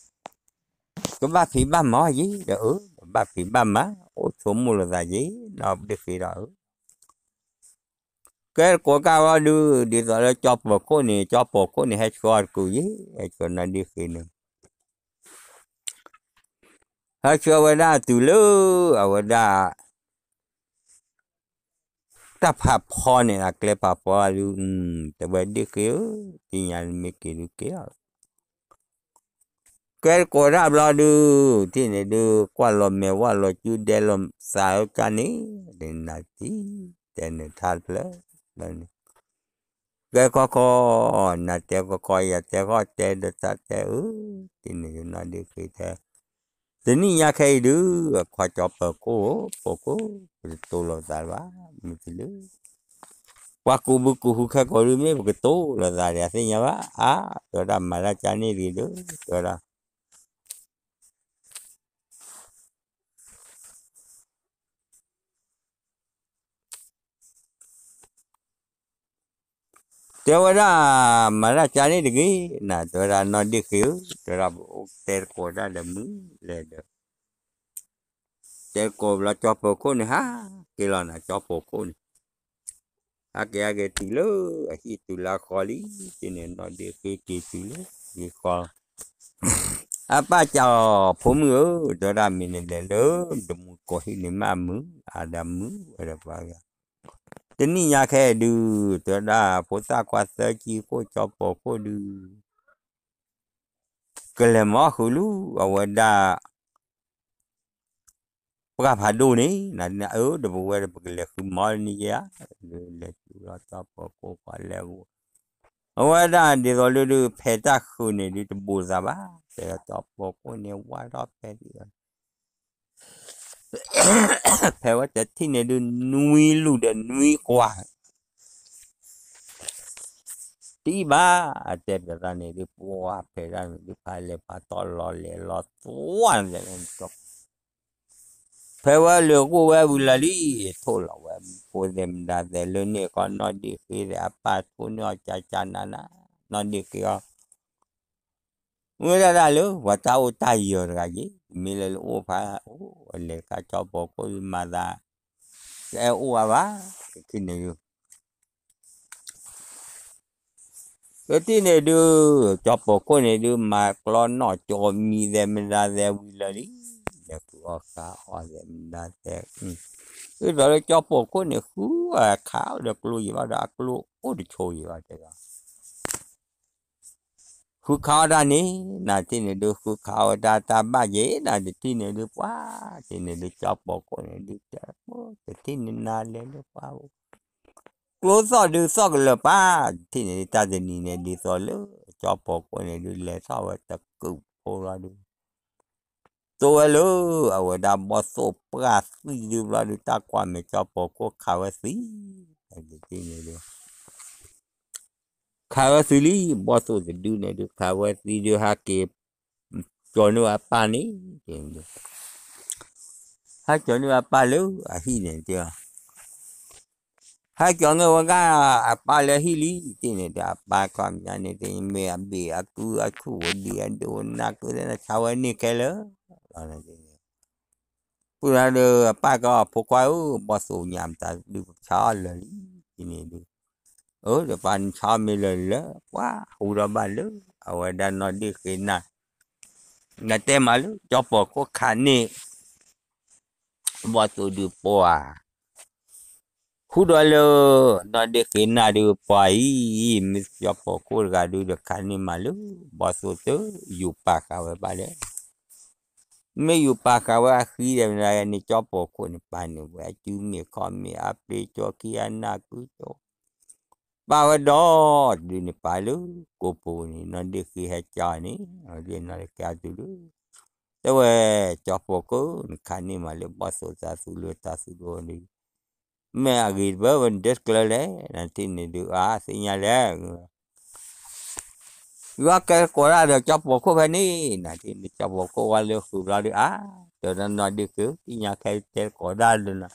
ကဘၣ်ဖံးဘၣ်မၤအီၤယဲၢ်ဒီးအၢ, ကဘၣ်ဖံးဘၣ်မၤ, အိၣ်ဆိကမိၣ်လိာ်သးယဲၢ်, နီၢ်ဒ့ၣ်ဃ့ဒီးအၢ ကဲတကိးကၢ်ဝဲဒုး ဒ်သိးလၢကၠီပီၤခိၣ်န့ၣ် ကၠီပီၤခိၣ်န့ၣ် ဟဲဆှၢအီၤတကူာ်ယဲၢ်, ဟဲဆှၢနီၢ်ဒ့ၣ်ဃ့န့ၣ် ဟဲဆှၢဝဲဒၣ်တုၤလၢ အဝဲဒၣ် တၢ်ဖးဖီန့ၣ် အကျဲဖးဖီဒုး, တဲဝဲဒ့ၣ်ဃ့ဧၢ, သ့ၣ်ညါမ့ၢ်က့ၤဒုးက့ၤလီၤ ကဲတကိးဒၣ်ဘျီဒုး, ထံၣ်န့ၣ်ဒုး ကွၢ်လီၤမဲာ်ဝၣ်လီၤစုဒဲလီၤသးဧၢကၢ်န့ၣ်, နၤတံၤ တဲန့ၣ်ထါတဖျၢၣ်န့ၣ်, ကဲခီခီ, နၤတဲခီခီ ယၤတဲခီတဲဒီးတၢ်တဲအၢ, ထံၣ်န့ၣ်ဒုးနီၢ်ဒ့ၣ်ဃ့တဲ တနံၣ်ညါခဲအံၤဒုး အခီကၠီပၢၤခိၣ်ဧၢ, ပၢၤခိၣ်, ပတတိလိာ်သးဘၣ်, မ့ၢ်တလၢ ပှၤကူးဘုကူးဟုခဲကိာ်ဒုး မ့ၢ်ပကတိလိာ်သးဒီး အသ့ၣ်ညါဘၣ်, အါ, တဲဝဲဒၣ်မၤတၢ်ကါန့ၣ်တဂ့ၤဒီး တဲဝဲဒၣ် တဲဝဲဒၣ် မၤတၢ်ကါန့ၣ်တဂ့ၤ, နၤတဲဝဲဒၣ်နီၢ်ဒ့ၣ်ဃ့ဧၢ, တဲဝဲဒၣ်ပအိၣ်တဲသကိးတၢ်ဒီးမုၢ်လဲၣ်ဒီး တဲသကိးဘျီကၠီပၢၤခိၣ်န့ၣ် ဟးက့ၤလီၤနၤ ကၠီပၢၤခိၣ်န့ၣ် ဟးက့ၤဟဲက့ၤတုၤလၢအဟံၣ်တုၤလၢအဃီလံ, တုၤန့ၣ်နီၢ်ဒ့ၣ်ဃ့က့ၤတုၤလၢဂ့ၤဃီလီၤ. အပၢ်စံးအီၤ ဖိမုၣ်ဧၢ, တဲဝဲဒၣ်မ့ၢ်နလဲၤလၢ တမူတကိးဟံၣ်န့ၣ်မ့ၢ်အမုာ်, အါဒီးမုာ်ဝဲဒီးပှၤဂၤ, တနံၣ်ညါခဲအံၤဒုး တဲဝဲဒၣ်ဖိသၣ်ခွါသၢဆံခိၣ်ကၠီပၢၤခိၣ်ဒုး ကလဲၤမၤအီၣ်ဃုာ်လၢ အဝဲဒၣ် ပှၢ်ဖးဒိၣ်န့ၣ် နၤအၢ ဒီးပဝဲဒီးပကလဲၤဃုမၤအီၣ်န့ၣ်ယဲဧါ, လဲၤတုၤလီၤကၠီပၢၤခိၣ်ပှၤလဲၤဂီၢ်, အဝဲဒၣ်ဒ်သိးလၢဒုး ဖဲးတၢ်ဃုာ်န့ၣ်ဒုး တဘူးသးဘၣ်, တဲဒီးကၠီပၢၤခိၣ်န့ၣ် ဝၢ်ထီၣ်ဖဲးဒ် ဖဲးဝဲတထံၣ်န့ၣ်ဒုး နွံလူၢ်ဒီးနွံကွၢ် တအံၣ်ဘၣ်, အတဲပျးတၢ်န့ၣ်ဒုး ပှၢ်ဖဲးတၢ်န့ၣ်ဒုး ဖးလဲၤဖးထီၣ်လီၤလဲၤလီၤသွၣ်န့ၣ်, ဖဲးဝဲလၢာ်ဂိၢ်ဝဲဝံၤလၢာ်လံ, ထိၣ်လီၤဝဲဖိသဲးမတၤသဲးလၢန့ၣ်ဃီ နီၢ်ဒ့ၣ်ဃ့ဒီးအပၢ်ထိၣ်န့ၢ်အီၤကၠးကၠးနးနး, နီၢ်ဒ့ၣ်ဃ့အီၤ မ့ၢ်ဒၣ်ဒၣ်လၢ ပှၤတၢ်အိၣ်တၢ်ယၢၤတဂၤယ့ၣ်, မ့ၢ်လၢလၢအိၣ်ဖးအိၣ် လဲၤတခါကၠီပၢၤခိၣ်ဒုးမၤသး တအဲၣ်အိၣ်အါဘၣ်, တထံၣ်န့ၣ်ဒုး တထံၣ်န့ၣ်ဒုး ကၠီပၢၤခိၣ်န့ၣ်ဒုး မၤကျီနီၣ်ကၠီမံသဲးမတၤသဲးဝံၤလၢာ်လံ, လဲၤဃုအီၣ်ဃုအီၣ်သဲးမတၤသဲး, ဒ်သိးလၢကၠီပၢၤခိၣ်န့ၣ် ဃုအီၣ်ခးအီၣ်ဒီးကျိယံၤဘၣ်ဒီး အကျိအိၣ်တဆိးယံၤဘၣ်တဲဒီး ဃုခးအီၣ်တၢ်န့ၣ် နၤတထံၣ်န့ၣ်ဒုး ဃုခးအီၣ်ဝဲဒၣ်တၢ်ဘၣ်ယဲၢ် နၤတထံၣ်န့ၣ်ဒုး ပှၤတထံၣ်န့ၣ်ဒုး ကၠီပၢၤခိၣ်န့ၣ်ဒုး တထံၣ်န့ၣ်နၤလဲၤလၢပှၤ ကျိသီၣ်ဒုးသီၣ်ကလၢာ်ပၢ် တထံၣ်န့ၣ်ဒုး တၢ်တနံၤန့ၣ် ဒ်သိးလၢ ကၠီပၢၤခိၣ်န့ၣ်ဒုး လဲၤထီၣ်ဝဲတကုာ်ဖိလီၤဒုး တိဝဲလၢ အဝဲဒၣ်ဘီၣ်သိၣ်ပှၢ်သံဒုဘျီဒု တၢ်ကွၢ်မဲာ်ကၠီပီၤခိၣ်ခးဝဲသံ, န့ၣ်ဒု ခးဝဲသံလံ ဘီၣ်သိၣ်တဒုန့ၣ်ဒု ခးဝဲသံဒု ဟဲက့ၤ ကၠီၤန့ၢ်အပၢ်န့ၣ်, ဟဲကၠီၤန့ၢ်အပၢ်လၢအဟံၣ်န့ၣ်တဲ, ဟဲကၠီၤန့ၢ်ဝဲဒၣ်အပၢ်လၢဟံၣ်လံ တ့ၢ်န့ၣ်ဒီး အပၢ်ခီပညီန့ၣ် တ့ၢ်မ့ၢ်အဘ့ၣ်အကုအဆူၣ်ဝဲဒံးအဒိၣ်နၢ်ကုသ့ၣ်နဆါဝဲန့ၢ်ခဲလၢာ်, ပှၤဒီးအပၢ်ကီအဖိခွါဧၢ ဘီၣ်သိၣ်ညါမတၤဒုးဆါအီၣ်လၢာ်လံ, တ့ၢ်န့ၣ်ဒုး, အၢ ဒီးပၢ်နဆါအီၣ်မ့ၢ်လၢာ်လၢာ် ပှၤဟူထီၣ်ဘၣ်လၢ အဝဲဒၣ်နီၢ်ဒ့ၣ်ဃ့နၤ နတဲမးလၢ ကၠီပီၤခိၣ်ခးန့ၢ် ဘီၣ်သိၣ်ဒုးပှၤ ဟူဒီးလၢ နီၢ်ဒ့ၣ်ဃ့နၤဒုးပှၤအံၤ မ့ၢ်ကၠီပီၤခိၣ်တဂၤဒုးဒီးခးန့ၢ်မးလၢ ဘီၣ်သိၣ်တယူးပာ်ဃာ်ဝဲဘၣ်လဲၣ်, မ့ၢ်ယူးပာ်ဃာ်ဝဲအဃံဒီး မနုၤန့ၣ် ကၠီပီၤခိၣ်န့ၣ် ပာ်န့ၢ်ဝဲအစုမ့ၢ်ခီမ့ၢ်အပျ့ၤကၠီခံအနၢ်ကုကၠီ ပာ်ဝဲဒီး တဒုန့ၣ်ပာ်လၢ ကိးပူၤန့ၣ် နီၢ်ဒ့ၣ်ဃ့ဟဲကၠီန့ၣ် နီၢ်ဒ့ၣ်နီၢ်ဒ့ၣ်ဃ့အတုၤလၢ တဲဝဲ ကၠီပီၤခိၣ် နခးန့ၢ်မးလၢ ဘီၣ်သိၣ်တၢ်သူလၢတၢ်သူဒီး မ့ၢ်အဂ့ၤတဘၣ်ဝဲ နဒဲတကျၢၤလဲၣ် နထံၣ်န့ၣ်ဒုး အါ သ့ၣ်ညါလဲၣ် ယွၤကဲသကိးတၢ်ဒီးကၠီပီၤခိၣ်ဖဲန့ၣ် နထံၣ်န့ၣ် ကၠီပီၤခိၣ်ဝဲလၢဃုာ်ဘျီဒုး အါ တဲဝဲဒၣ်နီၢ်ဒ့ၣ်ဃ့ သ့ၣ်ညါခဲတဲသကိးတၢ်ဒီးနၤ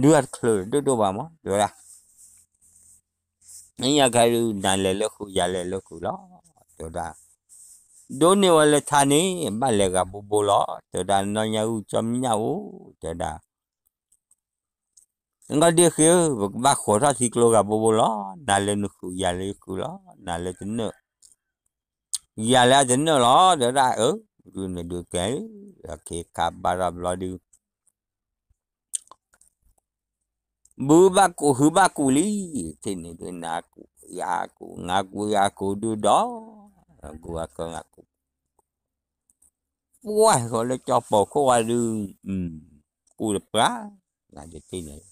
ဒုးအတချုးဒိၣ်ဒိၣ်ဘၣ်မး တဲဝဲဒၣ် သ့ၣ်ညါခဲဒုး နၤလဲၤလၢဃုာ် ယၤလဲၤလၢဃုာ်လီၤ တဲဝဲဒၣ် ဒိးန့ၢ်ဝဲလၢထါန့ၣ် ဘၣ်လဲၤဂၤဘိဘိလီၤ တဲဝဲဒၣ် နီၢ်ညါအုၣ်ကၠီမညၣ်အိၣ် တဲဝဲဒၣ် နီၢ်ဒ့ၣ်ဃ့ဧၢ ပကဘၣ်ဃိးထီၣ်ထံကျိဂၤဘိဘိလီၤ နၤလၢနဃုာ် ယၤလၢယဃုာ်လီၤ နၤလၢတနၢၣ် ယၤလၢအတနၢၣ်လီၤ တဲဝဲဒၣ် အၢ ဒုးန့ၣ်ဒုးကဲ အခ့ခါဘၣ်ထီၣ်ဘျီဒုး ဘုဘၣ်ကူးဟုဘၣ်ကူးလံ ထံၣ်န့ၣ်ဒုး နၤကူးယၤကူး ငါကူးယၤကူးဒုးဒီး ကူးအကငါကူး ပှၢ်ဃီလၢကၠီပီၤခိၣ်ဝဲဒုး ကူးတပှၢ် နၤဒုးထံၣ်န့ၣ်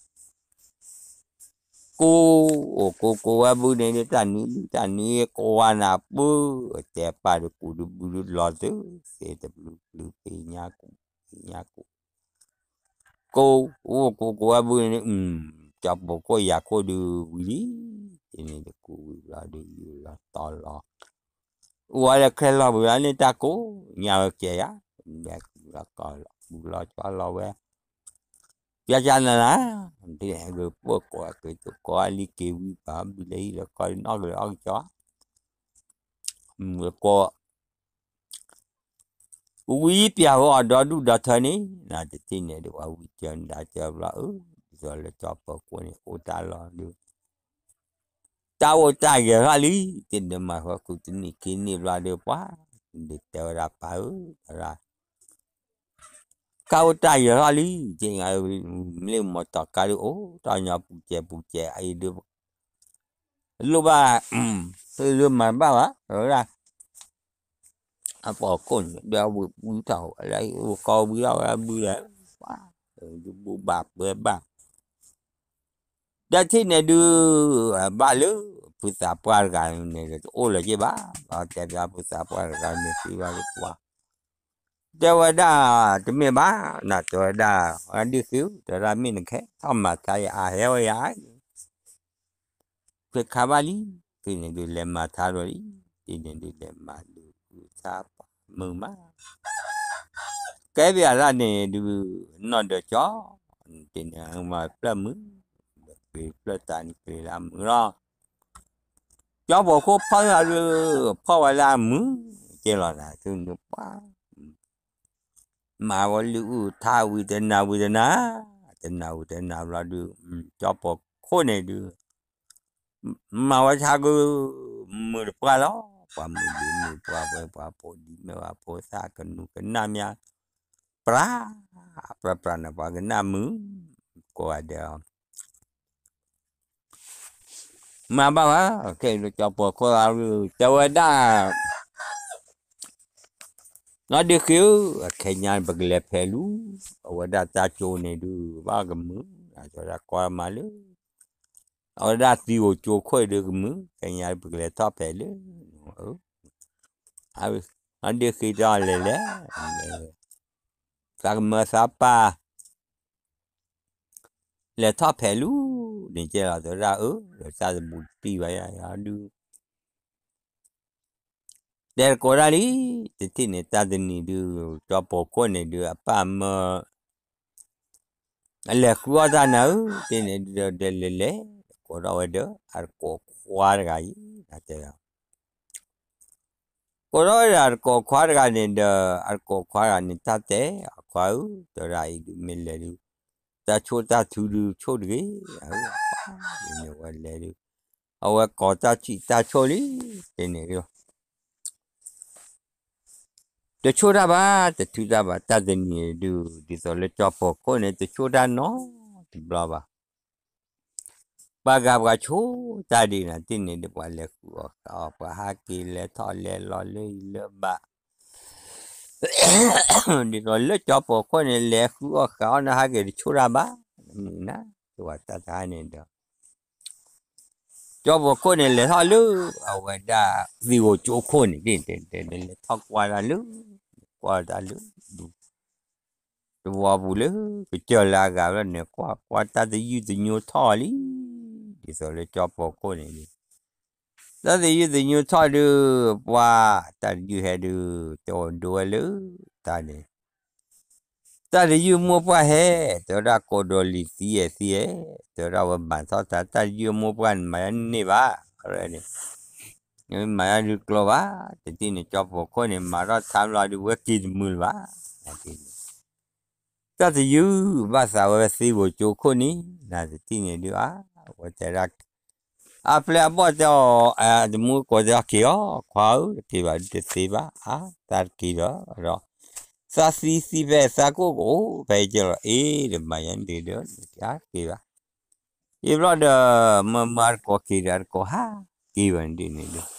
ကူး အိၣ်ကူးကူးဝဲဘုန့ၣ်ဒုး တၢ်နွံဘုတၢ်နွံကွၢ်နၤပၢၢ် တဲပၢ်ဒုးကူးဒုးဘုဒုးလီၤသု သ့တဘျုးဘျုးဖံးညါကူး ဖံးညါကူး ကူး အိၣ်ကူးကူးဝဲဘုန့ၣ် ကၠီပီၤခိၣ်ယၤခိၣ်ဒုးဝံၤလံ တ့ၢ်န့ၣ်ဒုးကူးဝံၤဘျီဒုးယူၤလီၤတီလီၤ အိၣ်ဝဲလၢခဲလီၤဘုလီၤန့ၣ်တၢ်ကိးညါဝဲကဲယၤ ဘုလီၤကီလီၤ ဘုလီၤကီလီၤဝဲ ပျၢ်ကၢ်နၤနၤ ဒ်ဂ့ၤပှိၢ်ကိးက့ၤတကိးအလံက့ၤဝံၤပာ်ဘုလၢဟံၣ်လၢကီၢ်နီၣ်ကလၢအီၣ်ကစီၣ် မုၢ်ကိး ဝံပျၢ်ဝဲအီၤဒီဒူၣ်ဒီထၢန့ၣ် နတထံၣ်န့ၣ်ဒုး ပှၤဝံကၢနဒါကၢဘျီ အၢ ဒ်သိးလၢကၠီပၢၤခိၣ်န့ၣ် အိၣ်တၢ်လီၤဒုး တၢ်အိၣ်တၢ်ယၢၤထီၣ်လံ တ့ၢ်ဒုးမၤဃီဃုာ်တနံၣ်ခံနံၣ်ဘျီဒုး ပှၤ ဒုးတဲဝဲဒၣ်ပၢ်ဧၢ တၢ်အိၣ်တၢ်ယၢၤထီၣ်လံ တ့ၢ် မ့ၢ်လၢမီၢ်တီၢ်ကါဒုး အိၣ်တၢ်ညီပူၤစဲးပူၤစဲးအံၤဒုး လိၣ်ဘၣ် ဒုးမၤဘၣ်ဘၣ် ဝဲဒၣ် အပီၤခိၣ်န့ၣ် ဒီးဝံၤဘုထီၣ် လၢအိၣ်ကီဝံၤထီၣ်ဝဲဘုလဲၣ် ဒုးဘူၣ်ဘၣ်ပှဲၤဘၣ် ဒီးထံၣ်န့ၣ်ဒုး ဘၣ်လၢ ဖုသးပှၢ်တဂၤန့ၣ် တအိၣ်လၢၤက့ၤဘၣ် ဒီးတဲဘၣ်ဖုသးပှၢ်တဂၤန့ၣ် သံဘၣ်လၢပှၤ တဲဝဲဒၣ် တမ့ၢ်ဘၣ် နတဲဝဲဒၣ် ဒ်ဃ့ တဲဝဲဒၣ်မ့ၢ်နခဲ ထီၣ်မၤထါယအါဟဲဝဲယၤ ဖျဲခါဘၣ်လံ ဖဲန့ၣ်ဒုးလဲၤမၤထါဒီးလံ ဖဲန့ၣ်ဒုးလဲၤမၤဒုးဖုသးပှၢ်မုာ်မး ကဲဘၣ်ဒၣ်န့ၣ်ဒုး နီၢ်ဒီးကၠီ တ့ၢ်န့ၣ်မၤဖျၢၣ်မုာ် က့ၤဖျၢၣ်တၢ်န့ၣ်က့ၤလၢအမုာ်လီၤ ကၠီပီၤခိၣ်ဖီၣ်လၢဒုး ဖီၣ်ဝဲလၢအမုာ် ကဲလီၤနၤ သုနုပှၢ် မၤဝဲလုၢ်အုၣ်ထါဝံၤတနၤဝံၤတနၤ တနၤဝံၤတနၤဘျီဒုး ကၠီပီၤခိၣ်န့ၣ်ဒုး မၤဝဲဆါကု မုာ်တပှၢ်လီၤ ပှၤမုာ်ဒံးမုာ်ပှၢ်ဝဲ ပှၤဖိဒံးမ့ၢ်ပှၤဖိသၣ်ကနူၤကနၣ်မး ပြၢ ပြၢပြၢန့ၣ် ပှၤကနၣ်မုာ် ကိးဂၤဒဲး မၤဘၣ်ဝဲ ခဲအံၤလၢကၠီပီၤခိၣ် တဲဝဲဒၣ် နီၢ်ဒ့ဃ့ဧၢ အခဲညါပကလဲၤဖဲလူၤ အဝဲဒၣ်တၢ်ကၠိန့ၣ်ဒုး ဘၣ်ကမုာ် အဝဲဒၣ်ကွၢ်မးလၢ အဝဲဒၣ်သံအိၣ်ကၠိခိၣ်အံၤဒုးကမုာ် ခဲညါပကလဲၤထီၣ်ဖဲလၢ အဝဲ နီၢ်ဒ့ၣ်ဃ့တၢ်လဲၤလဲၤ, သးကမၢသးပၢ် လဲၤထီၣ်ဖဲးလူၤန့ၣ်ကဲလီၤ တဲဝဲဒၣ်အၢ ဒီးတၢ်တဘူးတံၢ်ဘၣ်ယၤဒုး တဲတကိးဒၣ်လံ, တထံၣ်န့ၣ် တၢ်တနံၤဒုး ကၠီပိာ်ခိၣ်န့ၣ်ဒုး အပၢ်မၢ အလဲၤဃုအီၣ်တၢ်နၤဧၢ, တထံၣ်န့ၣ်ဒုး ဒီးလဲၤလဲၤ ကိးထီၣ်ဝဲဒီး အတကိးခွါတဂၤအံၤ တဲ ကိးထီၣ်ဝဲဒၣ်အတကိးခွါတဂၤန့ၣ်ဒီး အတကိးခွါတဂၤန့ၣ် တၢ်တဲအခွါဧၢ, တဲဝဲဒၣ်အံၤဒုး မ့ၢ်လဲၤဒုး တၢ်ဆိၣ်တၢ်ထုဒုးဆိၣ်တဂ့ၤ, အဝဲလဲၤဒုး အဝဲကိးတၢ်ထံၣ်တၢ်ဆိၣ်လံ, တထံၣ်န့ၣ်ဒုး တဆိၣ်တၢ်ဘၣ် တထုတၢ်ဘၣ် တၢ်တနံၤဒုး ဒ်သိးလၢကၠီပိာ်ခိၣ်န့ၣ် တဆိၣ်တၢ်နီတဘျီဘၣ်. ပှၤဂၤပှၤဆိၣ်တၢ်ဒ်န့ၣ် တထံၣ်န့ၣ်ဒုး ပှၤလဲၤဃုအီၣ်ဃုအီ ပှၤဟးက့ၤလဲၤထီၣ်လဲၤလီၤလၢအံၤလၢဘၣ် ဒ်သိးလၢကၠီပိာ်ခိၣ်န့ၣ် လဲၤဃုအီၣ်ဃုအီန့ၣ် ဟးက့ၤတဆိၣ်တၢ်ဘၣ်, မုၢ်နၤ တဝၤတၢ်တဟါန့ၣ်ဒီး ကၠီပိာ်ခိၣ်န့ၣ် လဲၤထီၣ်လၢ အဝဲဒၣ်သံဂိၤကၠိခိၣ်န့ၣ် ဒ်န့ၣ် လဲၤထီၣ်ကွၢ်တၢ်လၢ ကွၢ်တၢ်လၢ တဝီပူၤလၢ ကစၢၢ်လၢအဂၤလီၤန့ၣ် ကွၢ်ကွၢ်တၢ်တယုၢ်တညိထီၣ်လံ, ဒ်သိးလၢကၠီပိာ်ခိၣ်န့ၣ် တၢ်တယုၢ်တညိထီၣ်ဒုး ပှၤ တၢ်တယုၢ်ဟဲဒုး တဲအီၤဒိဝဲလၢ တၢ်န့ၣ် တၢ်တယုၢ်မိၢ်ပှၢ်ဟဲ တဲဝဲဒၣ်ကိးဒီးလံၤသံအဲၣ်သံအဲၣ် တဲဝဲဒၣ်ဝဲမၤထီၣ်တၢ် တၢ်တယုၢ်မိၢ်ပှၢ်န့ၣ် မၤယါန့ၢ်ဘၣ်, မၤယါဒုးကျိဘၣ်, တထံၣ်န့ၣ် ကၠီပိာ်ခိၣ်န့ၣ် မၤထီၣ်ထါဘျီဒုး ဝဲက့ၤတမုာ်လၢၤဘၣ်, တၢ်တယုၢ်ဘၣ်သးဝဲသံဂိၤကၠိခိၣ်န့ၣ် နတထံၣ်န့ၣ်ဒုး အဝဲတဲဒၣ် အပျဲၢ်အဘီၣ်တဲအီၤ တမူတကိးတဲအီၤက့ၤအီၤ ခွါဧၢ တက့ၤဘၣ်ဒုး တသ့ဘၣ် အါ သးတက့ၤဒီး ဒီး သးသံသံဖဲသးကိၣ်ကအိၣ်ဖဲအံၤကဲလီၤ အ့ ဒီးမၤယါန့ၢ်ဒုး တက့ၤဘၣ်, အံၤဘျီဒီး မၢမၢအတကိးက့ၤဒီး အတကိးဟးက့ၤဘၣ်ဒ်န့ၣ်ဒုး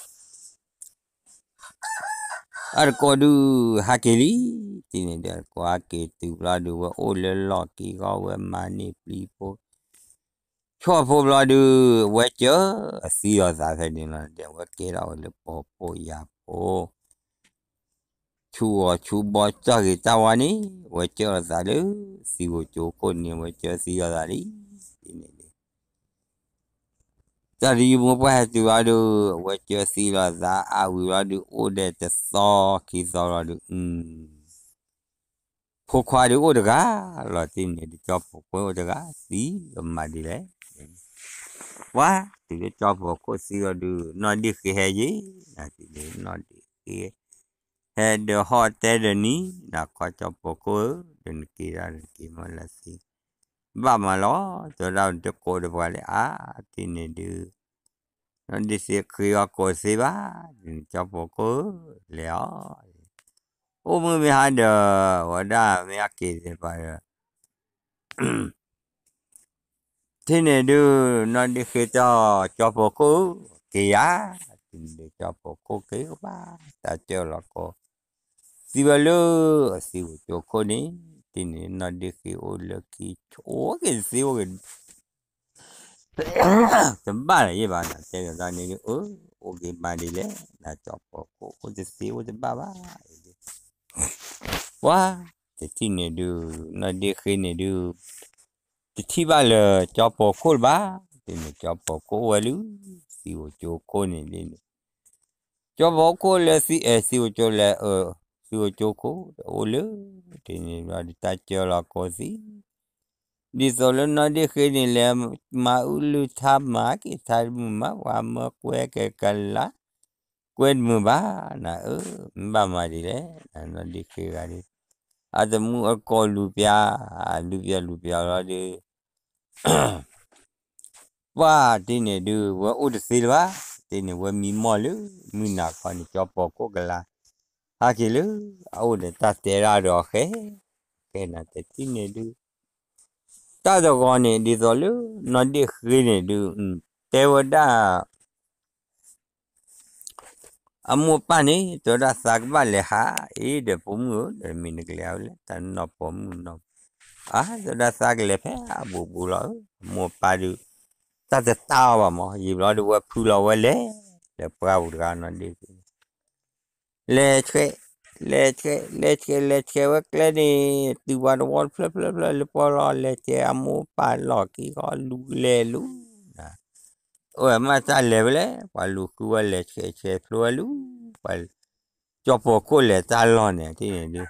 အတကိးဒုး ဟးက့ၤလံ, တထံၣ်န့ၣ်ဒုး အတကိးဟးက့ၤတုၤဘျီဒုး ဝဲအိၣ်လၢလီၢ်ခံဂီၢ် ဝဲမၤန့ၢ်ပျံၤဖိ ဆီၣ်ဖိဘျီဒုး ဝဲစၢၤသံလိာ်သးဖဲန့ၣ်လီၤ, ဒီးဝဲကဲထီၣ်ဝဲလၢပှၤဖှီၣ်ယာ်ဖိ ဆူအီၤဆူဘီတၢ်ဂ့ၤတၢ်ဝါန့ၣ် ဝဲစၢၤလိာ်သးလၢ သံဂိၤကၠိခိၣ်န့ၣ် ဝဲစၢၤသံလိာ်သးလံ, တထံၣ်န့ၣ်ဒုး တၢ်တယုၢ်မိၢ်ပှၢ်ဟဲတုၤဘျီဒုး အဝဲစၢၤသံလိာ်သး အဝံၤဘျီဒုး အိၣ်ဒီးတသီခံသီဘျီဒုး ဖိခွါဒုးအိၣ်တဂၤလီၤ, တထံၣ်န့ၣ်ဒုး ကၠီပိာ်ခိၣ်အိၣ်တဂၤ သံကမၤဒ်လဲၣ်, ပှၤတုၤလၢကၠီပိာ်ခိၣ်သံဘျီဒုး နီၢ်ဒ့ၣ်ဃ့ဟဲယ့ၣ်, နတထံၣ်န့ၣ် နီၢ်ဒ့ၣ်ဃ့ ဟဲဒီးဟီၣ်တဲဒီးနံၤ နခီကၠီပိာ်ခိၣ်ဧၢ, ဒီးနက့ၤဒၣ်နက့ၤမၢလၢသံ ဘၣ်မးလီၤ, တဲဝဲဒၣ်တကိးဒီးပှၤလၢအါ, တထံၣ်န့ၣ်ဒုး နီၢ်ဒ့ၣ်ဃ့ဃ့အီၤကိးသ့ဘၣ်, ကၠီပိာ်ခိၣ်ဧၢ, လဲၤအီၤ, အိၣ်မုၢ်မ့ၢ်ဟါဒီး ဝဲဒၣ်မ့ၢ်အက့ၤသ့ၣ်တဖၣ်ဒီး တထံၣ်န့ၣ်ဒုး နီၢ်ဒ့ၣ်ဃ့တဲအီၤ ကၠီပိာ်ခိၣ်ဧၢ, က့ၤယၤ, တထံၣ်န့ၣ်ဒုး ကၠီပိာ်ခိၣ်က့ၤဘၣ်, တၢ်စၢၤလီၤကိး သံဝဲလၢ သံဂိၤကၠိခိၣ်န့ၣ်, တထံၣ်န့ၣ် နီၢ်ဒ့ၣ်ဃ့အိၣ်လၢခံ အိၣ်က့ၤတသ့အိၣ်က့ၤ တဘၣ်လၢၤယ့ၣ်ဘၣ် နတဲကဒီးန့ၣ်ဒုး အၢ အိၣ်က့ၤမးဒ်လဲၣ် နကၠီပိာ်ခိၣ် အိၣ်တသ့အိၣ်တဘၣ်ဘၣ်, ပှၤ တထံၣ်န့ၣ်ဒုး နီၢ်ဒ့ၣ်ဃ့န့ၣ်ဒုး တထံၣ်ဘၣ်လၢကၠီပိာ်ခိၣ်လၢၤဘၣ်, တထံၣ်န့ၣ် ကၠီပိာ်ခိၣ်အိၣ်ဝဲလၢ သံဂိၤကၠိခိၣ်န့ၣ်ဒ်န့ၣ်, ကၠီပိာ်ခိၣ်လၢ သံဂိၤကၠိလၢ သံဂိၤကၠိခိၣ် အိၣ်လၢ တထံၣ်န့ၣ်ဘျီဒုး တၢ်စၢၤလီၤကိးသံ ဒ်သိးလၢနီၢ်ဒ့ၣ်ဃ့န့ၣ် လဲၤမၤအုၣ်လုၢ်ထါ မၤက့ၤထါတမုာ်မး ပှၤမၢကွဲကဲကလါ ကွဲတမုာ်ဘၣ် နၤအၢ မ့ၢ်ဘၣ်မၤဒ်လဲၣ် နနီၢ်ဒ့ၣ်ဃ့ဂၤဒုး အတမူအကိးလူၤပျၢ် လူၤပျၢ်လူၤပျၢ်လီၤဒုး ပှၤတထံၣ်န့ၣ်ဒုး ဝဲအိၣ်တသ့လၢၤဘၣ်, တထံၣ်န့ၣ် ဝဲမံမီၢ်လၢ မုၢ်နၤခီန့ၣ် ကၠီပိာ်ခိၣ်ကလါ ဟဲက့ၤလၢ အအိၣ်ဒီးတၢ်တဲဒၣ်ဒီးအီၤဃဲ ကဲနၤတထံၣ်န့ၣ်ဒုး တၢ်တဂီၤန့ၣ် ဒ်သိးလၢ နီၢ်ဒ့ၣ်ဃ့န့ၣ်ဒုး တဲဝဲဒၣ် အမိၢ်ပၢ်န့ၣ် တဲဝဲဒၣ်သးကဘၣ်လဲၤဟး အ့ ဒီးဖိမုၣ်ဧၢ ဒီးမ့ၢ်နကလဲၤဟးဝဲလဲၣ် တၢ်နီၢ်ပိာ်မုၣ်နီၢ် အါ တဲဝဲဒၣ်သးကလဲၤဖဲအဘူးဘူးလီၤဧၢ အမိၢ်အပၢ်ဒုး တၢ်တတၢ်အီၤဘၣ်မး ယံာ်ဘျီဒုးဝဲဖုလီၤဝဲလဲၤ ဒီးပှၢ်ပူၤတဂၤနီၢ်ဒ့ၣ်ဃ့ လဲၤဆှဲး လဲၤဆှဲ လဲၤဆှဲ လဲၤဆှဲဝဲကျဲန့ၣ် တုၤပှၤတဝီတဖျၢၣ်ဖျၢၣ်ဖျၢၣ်လၢပီၢ်လီၤ လဲၤဆှဲအမိၢ်ပၢ်လီၢ်ခံဃီလူၤလဲၤလူၤနၤ, အိၣ်ဝဲမ့ၢ်တၢ်လဲၤဝဲလဲၣ် ပှၤလူၤဃုဝဲလဲၤဆှဲဆှဲဖျိဝဲလူၤ, ပှၤ ကၠီဖီခိၣ်လဲၤတၢ်လီၢ်န့ၣ် တန့ၣ်ဒုး,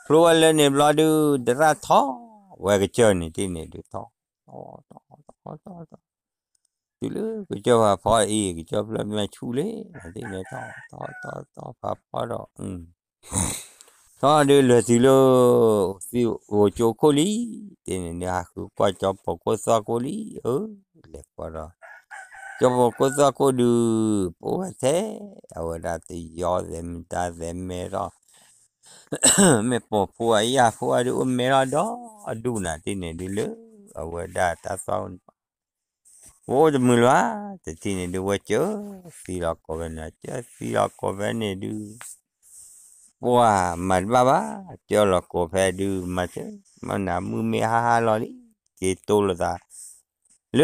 ဖျိဝဲလၢန့ၣ်ဘျီဒုး သရၣ်ထီၣ်ဝဲကစၢၢ်န့ၣ် တန့ၣ်ဒုး ထီၣ် ထီၣ် ထီၣ် ထီၣ် ထီၣ် တုၤလၢကစၢၢ်ဖးဖီအံၤ ကစၢၢ်ဖျၢၣ်မ့ၢ်ဆူၣ်လံ တန့ၣ်ထီၣ် ထီၣ် ထီၣ် ထီၣ် ဖးဖီဒီး ထီၣ်ဒုးလဲၤတုၤလၢ သုအိၣ်ကၠိခိၣ်လံ, တန့ၣ်ဒုးဟးဃုကွၢ်ကၠီဖီခိၣ်သွၣ်ခိၣ်လံ, အၢ လဲၤကွၢ်ဒီး ကၠီဖီခိၣ်သွၣ်ခိၣ်ဒုး ပအိၣ်ဝဲထဲ အဝဲဒၣ်တယီသဲးမတၤသဲးမဲထီၣ် မ့ၢ်ပိာ်ဖိအယၢ်ဖိအဒုး အိၣ်မဲထီၣ်ဒီဒူၣ်နၤ တန့ၣ်ဒုးလၢ အဝဲဒၣ်တၢ်သွၣ် ပအိၣ်တမုာ်လၢၤ, တထံၣ်န့ၣ်ဒုး ဝဲကၢသံလီၤကိးဖဲန့ၣ် ကၢသံလီၤကိးဖဲန့ၣ်ဒုး ပှၤမၤတဘၣ်ဘၣ်, ကၢလီၤကိးဖဲဒုး မၤတ မၤနၤမုၢ်မ့ၢ်ဟါဟါလီၤလံ, က့ၤတိလိာ်သး လၢ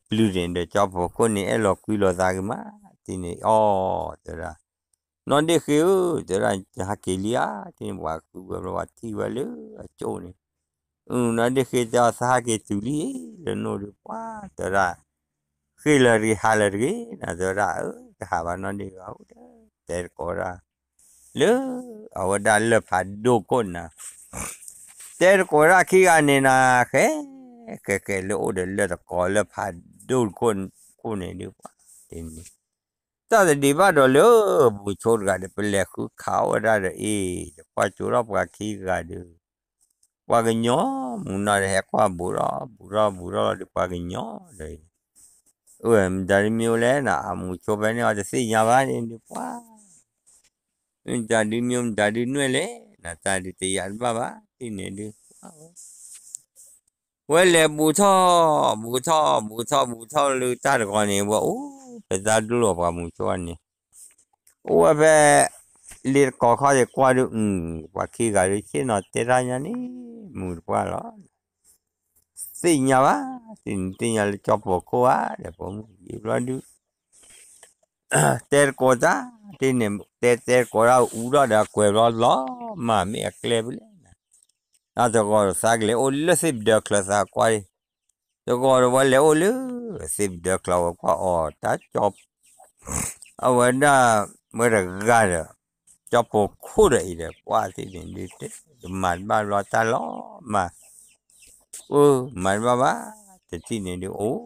ပျုၤန့ၣ်ဒီး ကၠီဖီခိၣ်န့ၣ် အဲၣ်လီၤကွံလိာ်သးဂ့ၤမး, တန့ၣ်အီၤ တဲဒၣ် နီၢ်ဒ့ၣ်ဃ့ဧၢ, တဲဒၣ် ဟးက့ၤလံဧါ, တန့ၣ်ပှၤဃုဝဲဘျီ ပှၤထံၣ်ဝဲလၢအကၠိန့ၣ်, နီၢ်ဒ့ၣ်ဃ့တဲအီၤ သးဟးက့ၤတုၤလံ, လၢနိၣ်ဒုးပှၤ တဲဒၣ် ဃ့ၢ်လၢၤတဂ့ၤ ဟးလၢၤတဂ့ၤ, နတဲဒၣ် အၢ တဟးဘၣ်နီၢ်ဒ့ၣ်ဃ့ဧၢ, တဲတကိးဒၣ် လၢ အဝဲဒၣ်လၢၢ်ဖးဒိၣ်ခိၣ်နၤ, တဲတကိးဒၣ်ခံဂၤန့ၣ်နၤ ဃဲ ဃဲ ဃဲ လၢအိၣ်ဒီးလၢၢ်တကိးလၢဖးဒိၣ်ခိၣ်န့ၣ်ဒုး တၢ်တဒံးဘၣ်ဒီးလၢ မူဆိတဂၤဒီး ပလဲၤဃုခးအိၣ်ဝဲဒၣ်ဒီးအ့ၣ် ဒီးကွၢ်ကၠိထီၣ်ပှၤခံဂၤဒီး ပှၤကညီ မူနီၢ်ဒီးဟဲကွၢ်ဘူးထီၣ် ဘူးထီၣ်ဘူးထီၣ်လီၤဒီး ပှၤကညီဒီး အၢ မတၤဒုးမ့ၢ်အိၣ်လဲၣ်နၤ အမူဆိဖဲန့ၣ်အီၤတသ့ၣ်ညါဘၣ်န့ၣ်ဒုးပှၤ မတၤဒုးမ့ၢ် မတၤဒုးနွဲၣ်လဲၣ် နတၢ်ဒုးတယာ်တဘၣ်ဘၣ် တန့ၣ်ဒုး ဝဲလဲၤဘူးထီၣ် ဘူးထီၣ် ဘူးထီၣ် ဘူးထီၣ်လၢတၢ်တဂီၤန့ၣ် ဝဲအိၣ်ဖဲတၢ်ဒိၣ်လီၤပှၤမူဆိန့ၣ် အိၣ်ဝဲဖဲ လ့တကီၢ်ခီၣ်ယကွၢ်ဒုး ပှၤခံဂၤဒုးဆ့ၣ်နီၤတဲတၢ်ညါန့ၣ် မုာ်တပှၢ်လီၤ သ့ၣ်ညါဘၣ် တန့ၣ်သ့ၣ်ညါလၢကၠီဖီခိၣ်ဧါ ဒီးပိာ်မုၣ်ယံၤဘျီဒုး တဲတကိးတၢ် တန့ၣ် တဲတဲတကိးတၢ် အူထီၣ်ဒီးအကွဲးဘျီလီၤ မၤမ့ၢ်အကျဲဖဲလဲၣ် တၢ်တဂီၤဒီးသးကလဲၤအိၣ်လၢသ့ၣ်ပဒၢချၢသးကွၢ် တဂီၤဒီးဝဲလဲၤအိၣ်လၢ သ့ၣ်ပဒၢချၢဝဲကွၢ်အီၤတၢ်ကၠီ အဝဲဒၣ် ဝဲတဂၤဒီး ကၠီဖီခိၣ်ဒီးအံၤဒီး ပှၤတန့ၣ်ဒုး ကမၤတဘၣ်ဘျီတၢ်လီၤမၢ် အၢ မၤတဘၣ်ဘၣ် တထံၣ်န့ၣ်ဒုး အိၣ်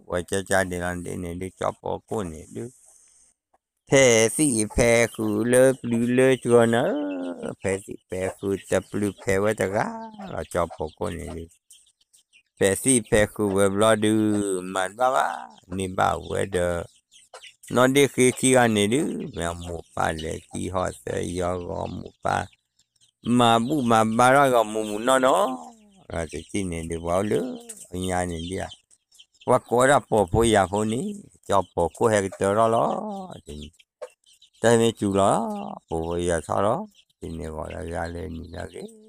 ဝဲကၠၢကၠၢဒဲးလီၤ တန့ၣ်ဒုး ကၠီဖီခိၣ်န့ၣ်ဒုး ဖဲသံၣ်ဖဲဃုာ်လၢပျုၤလၢကၠီနၤဧၢ ဖဲသံၣ်ဖဲဃုာ်တပျုၤဖဲဝဲတဂၤလီၤ ကၠီဖီခိၣ်န့ၣ်ဒုး ဖဲသံၣ်ဖဲဃုာ်ဝဲဘျီဒုး မၤတဘၣ်ဘၣ် န့ၢ်ဘၣ်ဝဲဒီး နီၢ်ဒ့ၣ်ဃ့ခံဂၤန့ၣ်ဒုး မ့ၢ်အမိၢ်ပၢ်လဲၤခံဟီၣ်သၢယီၤဂီၤ မိၢ်ပၢ် မၤဘူၣ်မၤဘါထီၣ်ဂီၤ မူးမူးနီၢ်နီၢ် တထံၣ်န့ၣ်ဒုး ပှၤအိၣ်လၢအညါန့ၣ်ဒုး ပှၤကိးဝဲဒၣ်ပိာ်ဖိယာ်ဖိန့ၣ် ကၠီပိာ်ခိၣ်ဟဲကတၢၢ်ထီၣ်လီၤ တန့ၣ် တၢ်မ့ၢ်စူၤလီၤ ပိာ်ဖိယာ်ထီၣ်လီၤ တန့ၣ်ဂီၤလၢဂၤလၢနံၤလၢဂ့ၤ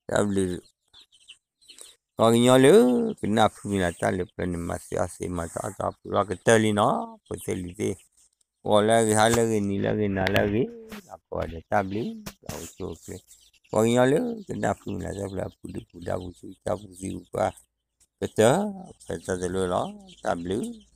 တၢ်ဘျုး ပှၤကညီလၢကနၢ်ဖုမုၢ်လၢ်တၢ်လၢပျၢၤန့ၣ် မၤသံအီၣ်သံမၤသီအီၣ်သီပှဲၤထီၣ်ကတၢၢ်လံနီၤ ဖိသ့ၣ်လံၤသ့ၣ် ဂီၤလၢအဂ့ၤ ဟါလၢအဂ့ၤ နံၤလၢအဂ့ၤ နၤလၢအဂ့ၤ အကိးဂၤဒဲးတၢ်ဘျုး အအိၣ်ဆူၣ်အိၣ်ချ့ ပှၤကညီလၢကနၢ်ဖုမုၢ်လၢ်တၢ်ဖျၢၣ်အပူၤ ဒုးပူၤဒါပူၤဆူၣ် တၢ်ပူၤသံပူၤပှၢ် ကတၢၢ် ဖဲတၢ်တလိၣ်လီၤ တၢ်ဘျုး